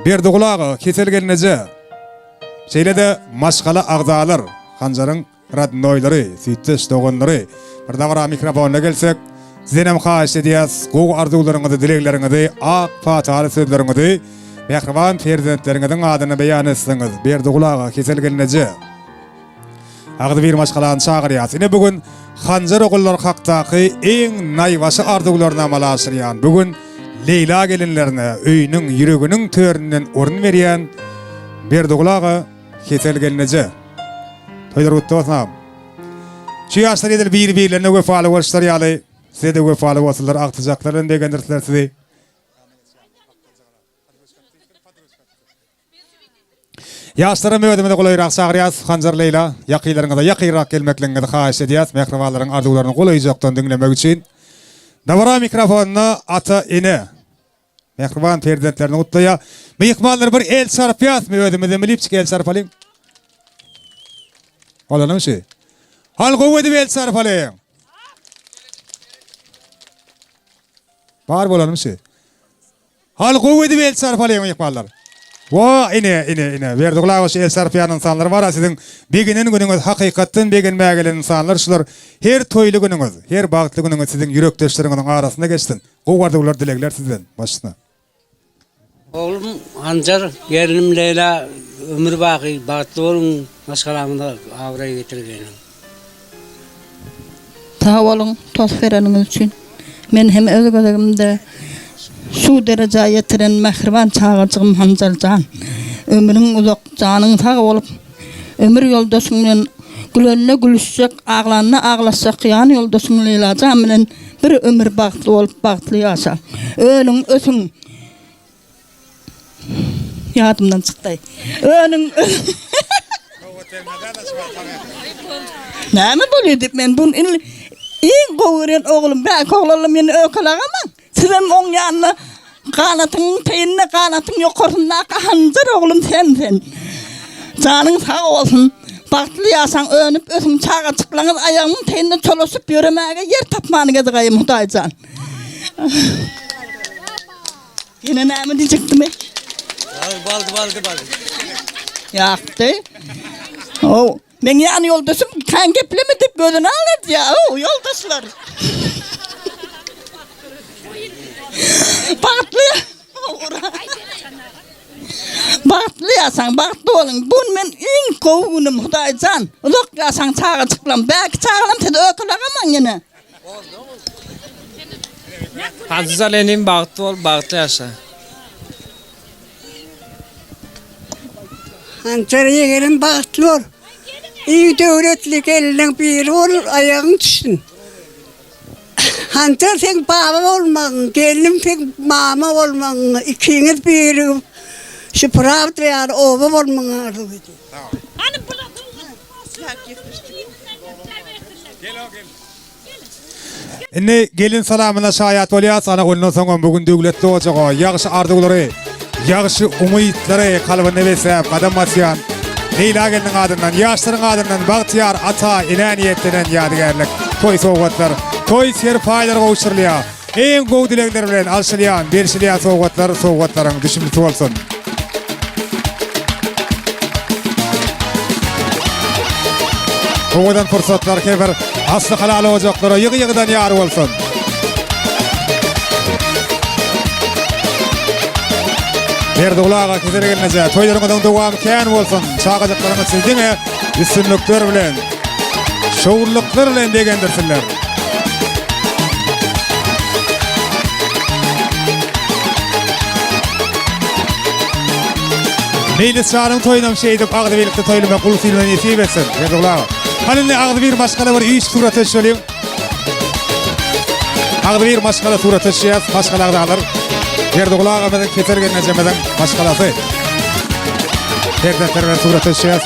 Berdiguly aga, Hesel gelneje. Şeýle-de maşgala agzalar, Hanjaryň Radnoýlary, süýtdeş doganlary, bir dabara mikrofonyna gelsek, sizdenem haýyş edýäs, gowy arzuwlaryňyzy, dilegleriňizi, ak pataly sözleriňizi mähriban perzentleriňiziň adyna beýan etseňiz, Berdiguly aga, Hesel gelneje. Agzybir maşgalany çagyrýas. Ine bu gün Hanjar ogullary hakdaky iň naýbaşy arzuwlaryny amala aşyrýan, bu gün Leýla gelinlerine öýüniň, ýüreginiň töründen orun berýän Berdiguly aga, Hesel gelneje. Toýlar gutly bolsun agam. Şu ýaşlar edil biri-birlerine wepaly boluşlary ýaly, size-de wepaly bolsunlar, agtyjaklar bilen begendirsinler sizi. Ýaşlaram özümize golaýrak çagyrýas. Hanjar Leýla, ýakynlaryňyza ýakynrak gelmekligiňizi haýyş edýäs, mähribanlaryň arzuwlaryny golaýjakdan diňlemek üçin. Dabara mikrofonyna ata-ene. Mähriban perzentlerini gutlaýar. Myhmanlar bir el çarpýasmy özümize milipçik el çarpalyň. Bolanyň şu. Hal gowy edip el çarpalyň. Bar bolanyň şu. Hal gowy edip el çarpalyň myhmanlar. Wa ine ine ine Berdiguly aga şu el çarpýan ynsanlar bara siziň begenen günüňiz hakykatdan begenmäge gelen ynsanlar şular her toýly günüňiz her bagtly günüňiz siziň ýürekdeşleriňiziň arasynda geçsin. Gowy arzuwlar dilegler sizden. Başyna. Oglum Hanjar, gelnim Leýla ömür baky bagtly boluň, maşgalaňyza abraý getirgeniň. Sag boluň tost bereniňiz üçin. Men hem öz gezegimde şu derejä ýetiren mähriban çagajygym Hanjar jan, ömrüň uzak, janyň sag bolup, ömür ýoldaşyň bilen gülende gülüşjek, aglanda aglaşjak ýan ýoldaşyň Leýla jan bilen Bir ömür bagtly bolup bagtly ýaşa. Önüň ösüň. Ýadymdan çykdy. Önüň Näme bolýar diýip men bu indi iň gowy görýän oglum bäki oglanlar meni öýkelagamaň. Sizem oň ýanyna Ganatyň teýinde, ganatyň ýokarsyndaky hanjar oglum sen sen. Janyň sag bolsun. Bagtly ýaşaň, önüp ösüň, çagajyklaryňyz aýagynyň teýinde çolaşyp ýöremäge ýer tapmany gezigaýym Hudaýjan. Ýene näme diýjekdim? Baldy baldy baldy. Ýakdy. Ow, meň ýan ýoldaşym kän gepleme diýip gözüni alardýar, ow, ýoldaşlar. Bagtly Bagtly ýaşaň, bagtly boluň. Bu gün men iň gowy günüm, Hudaýjan. Uzak ýaşaň çagajyklarym. Belki çagalarym sizi öýkelagamaň ýene. Aziz inim bagtly bol, bagtly ýaşa. Hanjar ýegenim bagtly bol. Iň döwletli gelniň biri bol, aýagyň düşsün. Hanjar seň baba bolmagyň, gelnim seň mama bolmagyň, ikiňiz birigip şu prawda ýaly oba bolmagyňy arzuw edýän. Indi gelin salamyna şaýat bolýas, ana ondan soňam bu gün döwletli ojaga ýagşy arzuwlary, ýagşy umytlary kalbynda besläp gadam basýan Leýla gelniň adyndan, ýaşlaryň adyndan bagtyýar ata, enä niýetlenen ýadygärlik toý sowgatlar, toý serpaýlary gowşurylýar. Iň gowy dilegler bilen alşylýan, berşilýän sowgatlar sowgatlaryň düşümlisi bolsun. Owadan pursatlar her bir asly halal ojaklara ýygy-ýygydan ýar bolsun. Berdigul aga, Keser gelneje, toýlaryňyzyň dowamy kän bolsun. Çagajyklaryňyz sizi diňe üstünlikler bilen, şowlulyklar bilen begendirsinler. Meýlis janyň toýunam şeýdip agzybirlikde toýlamak uly iline nesip etsin. Berdigul aga. Hany indi agzybir maşgala bir üýşüp surata düşeliň. Agzybir maşgala surata düşýäs, maşgala agzalar. Berdigul agamyzyň, Keser gelnejemiziň maşgalasy. Perzentler bilen surata düşýäs.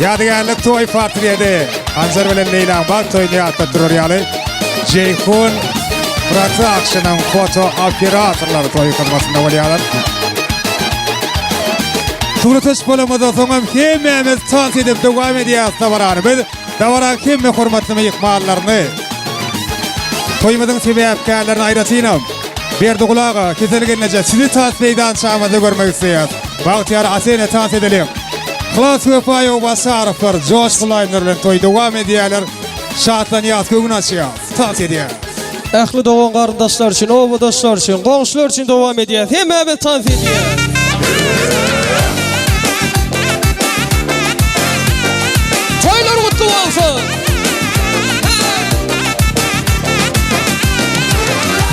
Ýadygärlik toý portreti. Hanjar bilen Leýlaň bagt toýuny ýatda durar ýaly. Jeýhun Production-yň foto operatorlary toý hyzmatynda bolýarlar. Surata düşüp bolamyzdan soňam hemmämiz tans edip dowam edýäris dabarany. Biz dabaraň hemme hormatly myhmanlaryny, toýumyzyň sebäpkärlerini aýratynam Berdiguly aga, Kesel gelneje sizi tans meýdançamyzda görmek isleýäris. Bagtyýar ata-ene tans edeliň. Yhlas Wepaýew Basarowlar joşguly aýdymlar bilen toýy dowam edýärler. Şatlanýas, göwün açýas, tans edýäs. Ähli dogan garyndaşlar üçin, obadaşlar üçin, goňşular üçin dowam edýäs. Hemmämiz tans edýäs. Toýlar gutly bolsun!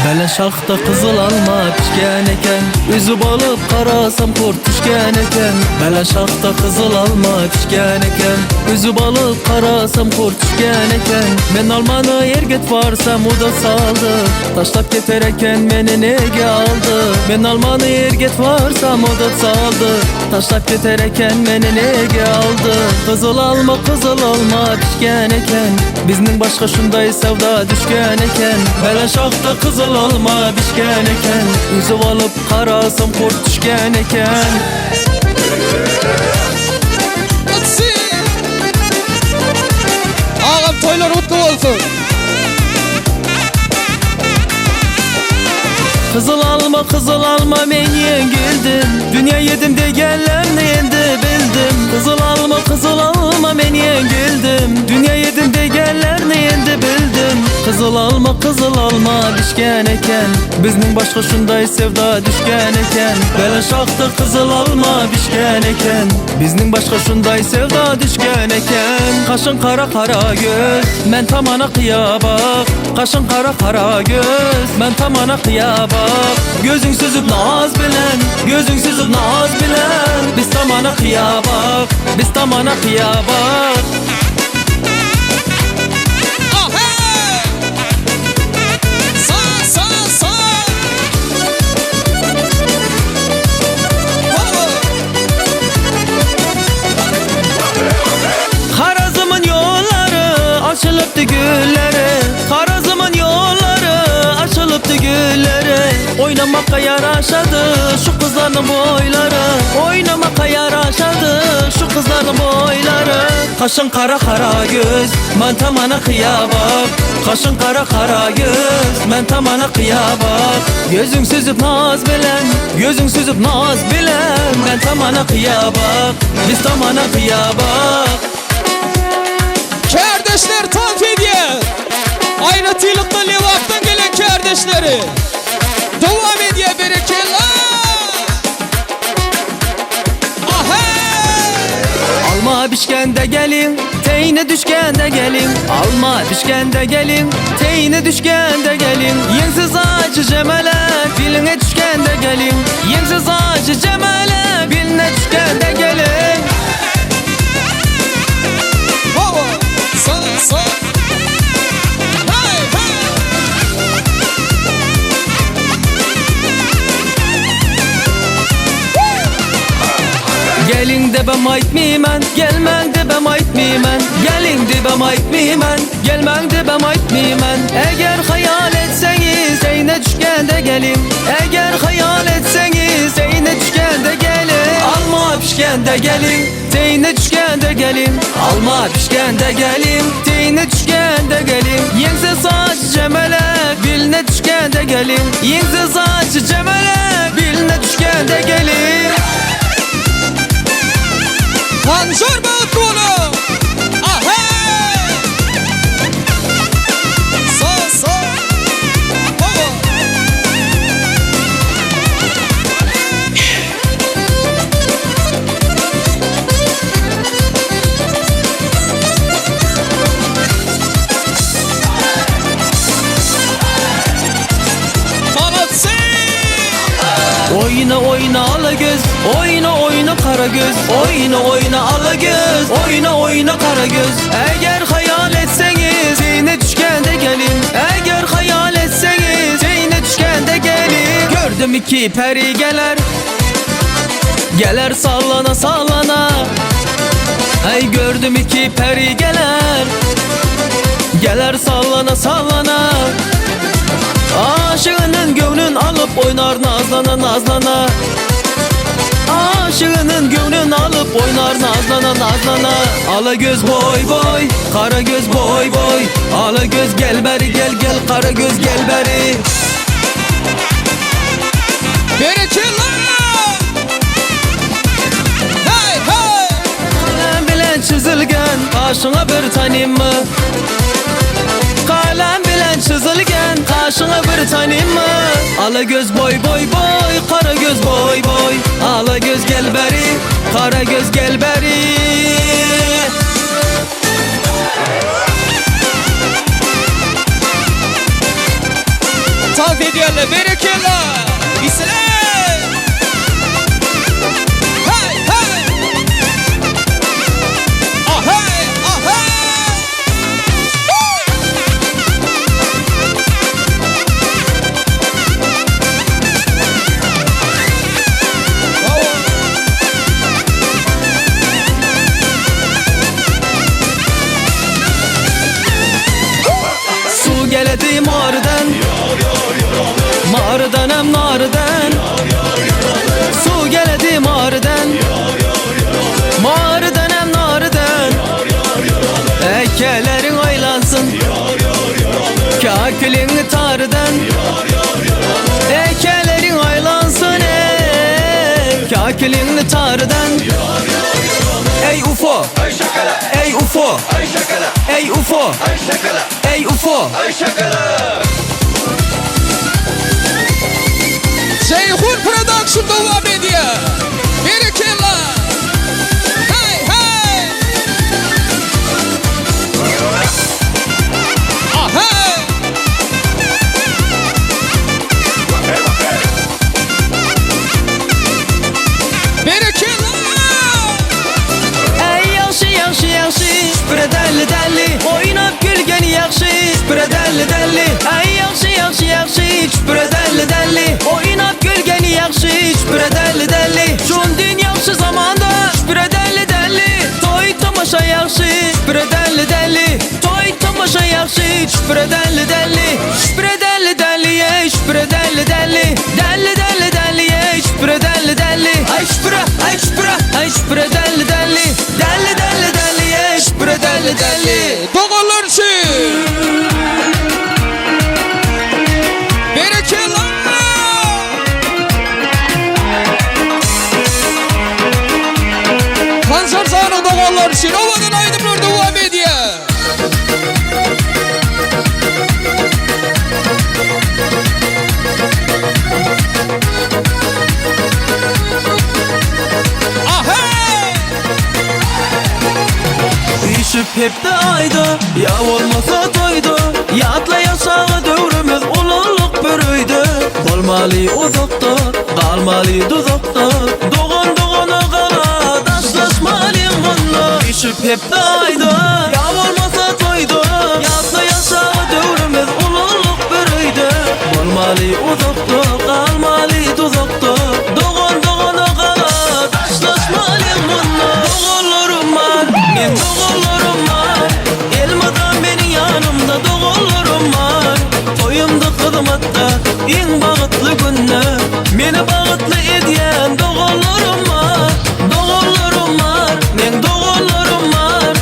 Bele şahda gyzyl alma pişgen eken Üzüp alyp garasam kurt düşgen eken Bele şahda gyzyl alma pişgen eken Üzüp alyp garasam kurt düşgen eken Men almany erget barsam o da saldy Taşlap keter eken meni nege aldy Men almany erget barsam o da saldy Taşlap keter eken meni nege aldy Gyzyl alma gyzyl alma pişgen eken Bizniň başga şunday sawda düşgen eken Bele şahda gyzyl alma bişgen eken Üzüp alyp garasam kurt düşgen eken. Agam toýlar gutly bolsun. Gyzyl alma gyzyl alma men ýeňildim Dünýä ýedim degenlerni indi bildim Gyzyl alma gyzyl alma men ýeňildim Dünýä ýedim degenlerni indi bildim Gyzyl alma gyzyl alma bişgen eken Bizniň başga şunday sewda düşgen eken Bele şahda gyzyl alma bişgen eken Bizniň başga şunday sewda düşgen eken Kaşyň kara kara göz Men tamana kyýa bak Kaşyň kara kara göz Men tamana kyýa bak Gözüň süzüp naz bilen Gözüň süzüp naz bilen Biz tamana kyýa bak Biz tamana kyýa bak. Harazymyň ýollary açylypdy gülleri Harazymyň ýollary açylypdy gülleri Oýnamakga ýaraşady şu gyzlar. gyzlaryň boýlary. Oýnamaka ýaraşardy şu gyzlaryň boýlary. Kaşyň gara kara göz, man tamana kyýa bak. Kaşyň gara kara göz, men tamana kyýa bak. Gözüň süzüp naz bilen, gözüň süzüp naz bilen, men tamana kyýa bak, biz tamana kyýa bak. Kärdeşler tans edýär. Aýratynlykda Lebapdan gelen kärdeşleri. Dowam edýär berekella. Alma bişkende gelin, teýine düşkende gelin. Alma bişkende gelin, teýine düşkende gelin. Ýeňsiz ajy jemele, biline düşkende gelin. Ýeňsiz ajy jemele, biline düşkende gelin. Hawa, sa, sa. Hey, hey. Gelin debem aýtmyman, gelmäň debem aýtmyman. Gelin debem aýtmyman, gelmäň debem aýtmyman. Eger haýal etseňiz, teýine düşkende gelin. Eger haýal etseňiz, teýine düşkende gelin. Alma pişkende gelin, teýine düşkende gelin. Alma pişkende gelin, teýine düşkende gelin. Ýeňse saç jemele, biline düşkende gelin. Ýeňse saç jemele, biline düşkende gelin. Hanjar bagtly boluň. Aha! Sa, sa. Hawa. Molodцы! Oýna oýna ala göz, oýna oýna gara göz, oýna oýna ala göz, oýna oýna gara göz. Eger haýal etseňiz, teýine düşkende gelin. Eger haýal etseňiz, teýine düşkende gelin. Gördüm iki peri geler, geler sallana sallana. Hey gördüm iki peri geler, geler sallana sallana. Aşığının göwnün alyp oýnar nazlana nazlana. Aşığının göwnün alyp oýnar nazlana nazlana. Ala göz boý boý, gara göz boý boý. Ala göz gel beri gel gel gara göz gel beri. Berekella! Hey, hey! Kalem bilen çizilgen kaşyňa bir tanymmy? Kalem bilen çizilgen kaşyňa bir tanymmy? Ala göz boý boý boý, gara göz boý boý. Ala göz gel beri, gara göz gel beri. Tans edýärler. Berekella! Isle! Hey, hey! Ahey, ahey! Su geledi marden Marden hem narden Su geledi marden Marden hem narden Ekelerin aylansın Kakülün tarden Ekelerin aylansın ey Kakülün tarden Ey UFO Ey UFO Ey UFO Ey UFO Ceyhun Production dowam edýär. Berekella! Hey, hey! Ahey! Berekella! Ey ýagşy ýagşy ýagşy Şüpüre dälli dälli Oýnap gülgeni ýagşy Şüpüre dälli dälli Ey ýagşy ýagşy ýagşy Şüpüre dälli dälli Oýnap gülgeni ýagşy Şüpüre dälli dälli Şundin ýagşy zamanda Şüpüre dälli dälli Toý tomaşa ýagşy Şüpüre dälli dälli Toý tomaşa ýagşy Şüpüre dälli dälli Şüpüre dälli dälli ey Şüpüre dälli dälli Dälli dälli dälli ey Şüpüre dälli. Obadaşlar üçin owadan aýdymlar dowam edýär. Üýşüp hepde aýda, ýa bolmasa toýda, Ýatlaýas çaga döwrümiz, ulalyk bir öýde. Bolmaly uzakda, galmaly duzakda, Dogan dogana gala, daşlaşmalyň munda. Üýşüp hepde aýda, ýa bolmasa toýda, Ýatlaýas çaga döwrümiz, ulalyk bir öýde. Bolmaly uzakda, galmaly duzakda, Dogan dogana gala, daşlaşmalyň munda. Doganlarym bar, meň doganlarym bar, Elmydam meniň ýanymda doganlarym bar. Toýumda hyzmatda, iň bagtly günde, Meni bagtly edýän doganlarym bar. Doganlarym bar, meň doganlarym bar,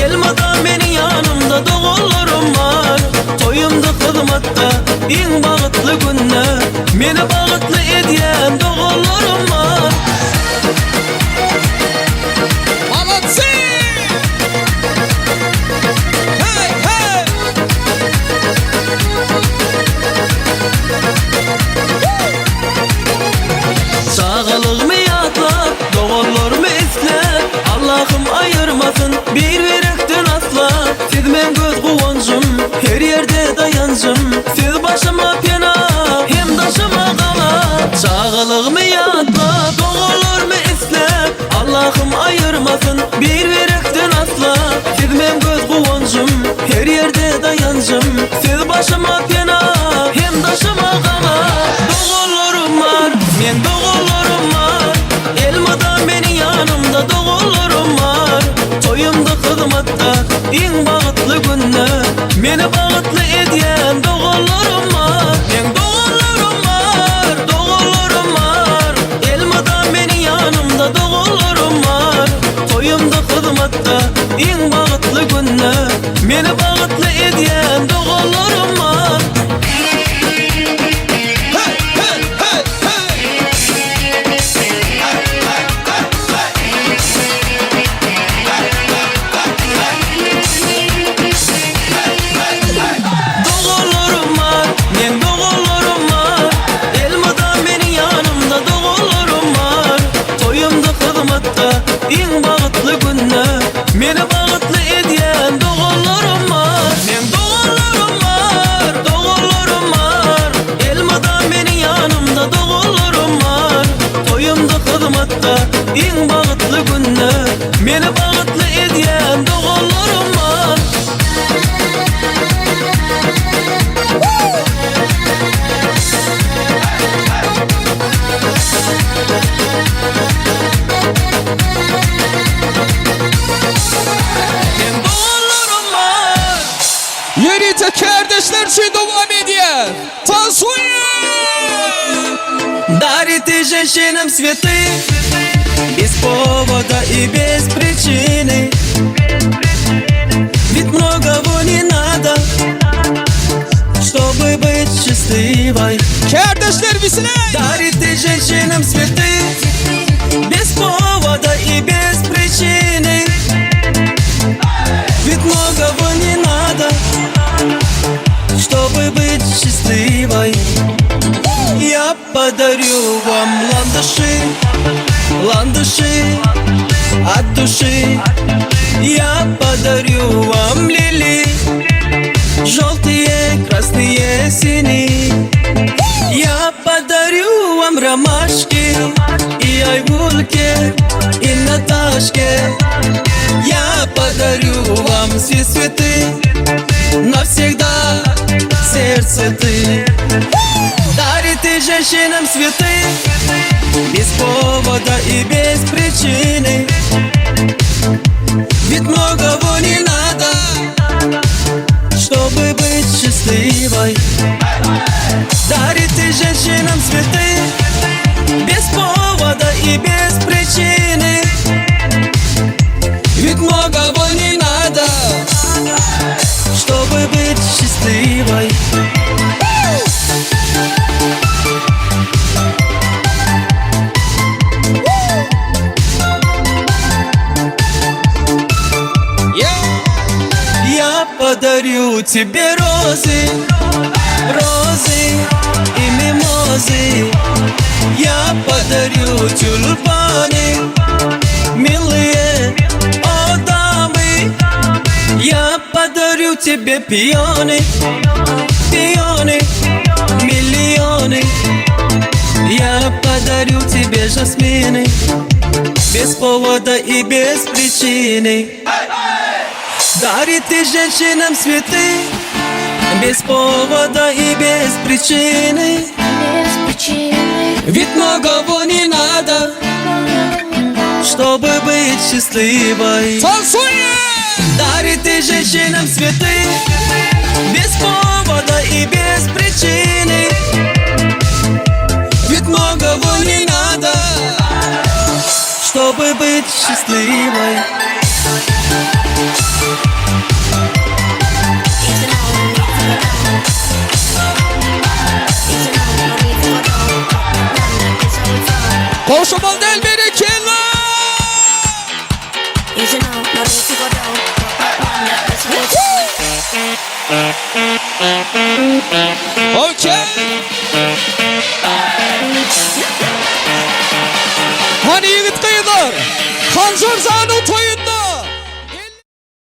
Elmydam meniň ýanymda doganlarym bar. Toýumda hyzmatda, iň bagtly günde, Meni bagtly edýän doganlarym bar. Molodcy! Hey, hey! Çagalygymy ýatlap, doganlarymy isläp, Allahym aýyrmasyn bir-birekden asla. Siz meň göz guwanjym, her ýerde daýanjym, Siz başyma pena, hem daşyma gala. Çagalygymy ýatlap, doganlarymy isläp, Allahym aýyrmasyn bir-birekden asla. Siz meň göz guwanjym, her ýerde daýanjym, Siz başyma pena, hem daşyma gala. Doganlarym bar, meň doganlarym bar, Elmydam meniň ýanymda doganlarym bar. Toýumda hyzmatda, iň bagtly günde, Meni bagtly edýän doganlarym bar. Meň doganlarym bar, doganlarym bar, Elmydam meniň ýanymda doganlarym bar. Toýumda hyzmatda, iň bagtly günde, Meni bagtly edýän doganlarym bar. Hey, hey, hey, hey! Doganlarym bar, meň doganlarym bar, Elmydam meniň ýanymda doganlarym bar. Toýumda hyzmatda, iň bagtly günde, Meni bagtly edýän doganlarym bar. Meň doganlarym bar, doganlarym bar, Elmydam meniň ýanymda doganlarym bar. Toýumda hyzmatda, iň bagtly günde, Meni bagtly edýän doganlarym bar. Meň doganlarym bar. Ýörite kärdeşler üçin dowam edýär. Tansuýa! Дарите женщинам цветы Без повода и без причины Ведь многого не надо Чтобы быть счастливой Kärdeşler bisine! Дарите женщинам цветы Без повода и без причины Ведь многого не надо Чтобы быть счастливой Я подарю вам ландыши Ландыши от души Я подарю вам лилии Желтые, красные, синие Я подарю вам ромашки И айгульки, и Наташке Я подарю вам все цветы Навсегда в сердце ты Дарите женщинам цветы Без повода и без причины Ведь многого не надо Чтобы быть счастливой Дарите женщинам цветы Без повода и без причины Ведь многого не надо Чтобы быть счастливой. подарю тебе розы, розы и мимозы. Я подарю тюльпаны, милые, о дамы. Я подарю тебе пионы, пионы, миллионы. Я подарю тебе жасмины Без повода и без причины Дарит ты женщинам цветы Без повода и без причины Без причины. Ведь многого не надо Чтобы быть счастливой Дарит ты женщинам цветы Без повода и без причины Ведь многого не надо Чтобы быть счастливой. Gowşamaly däl berekella! Okey. Hany ýigit gyzlar, Hanjar janyň toýunda!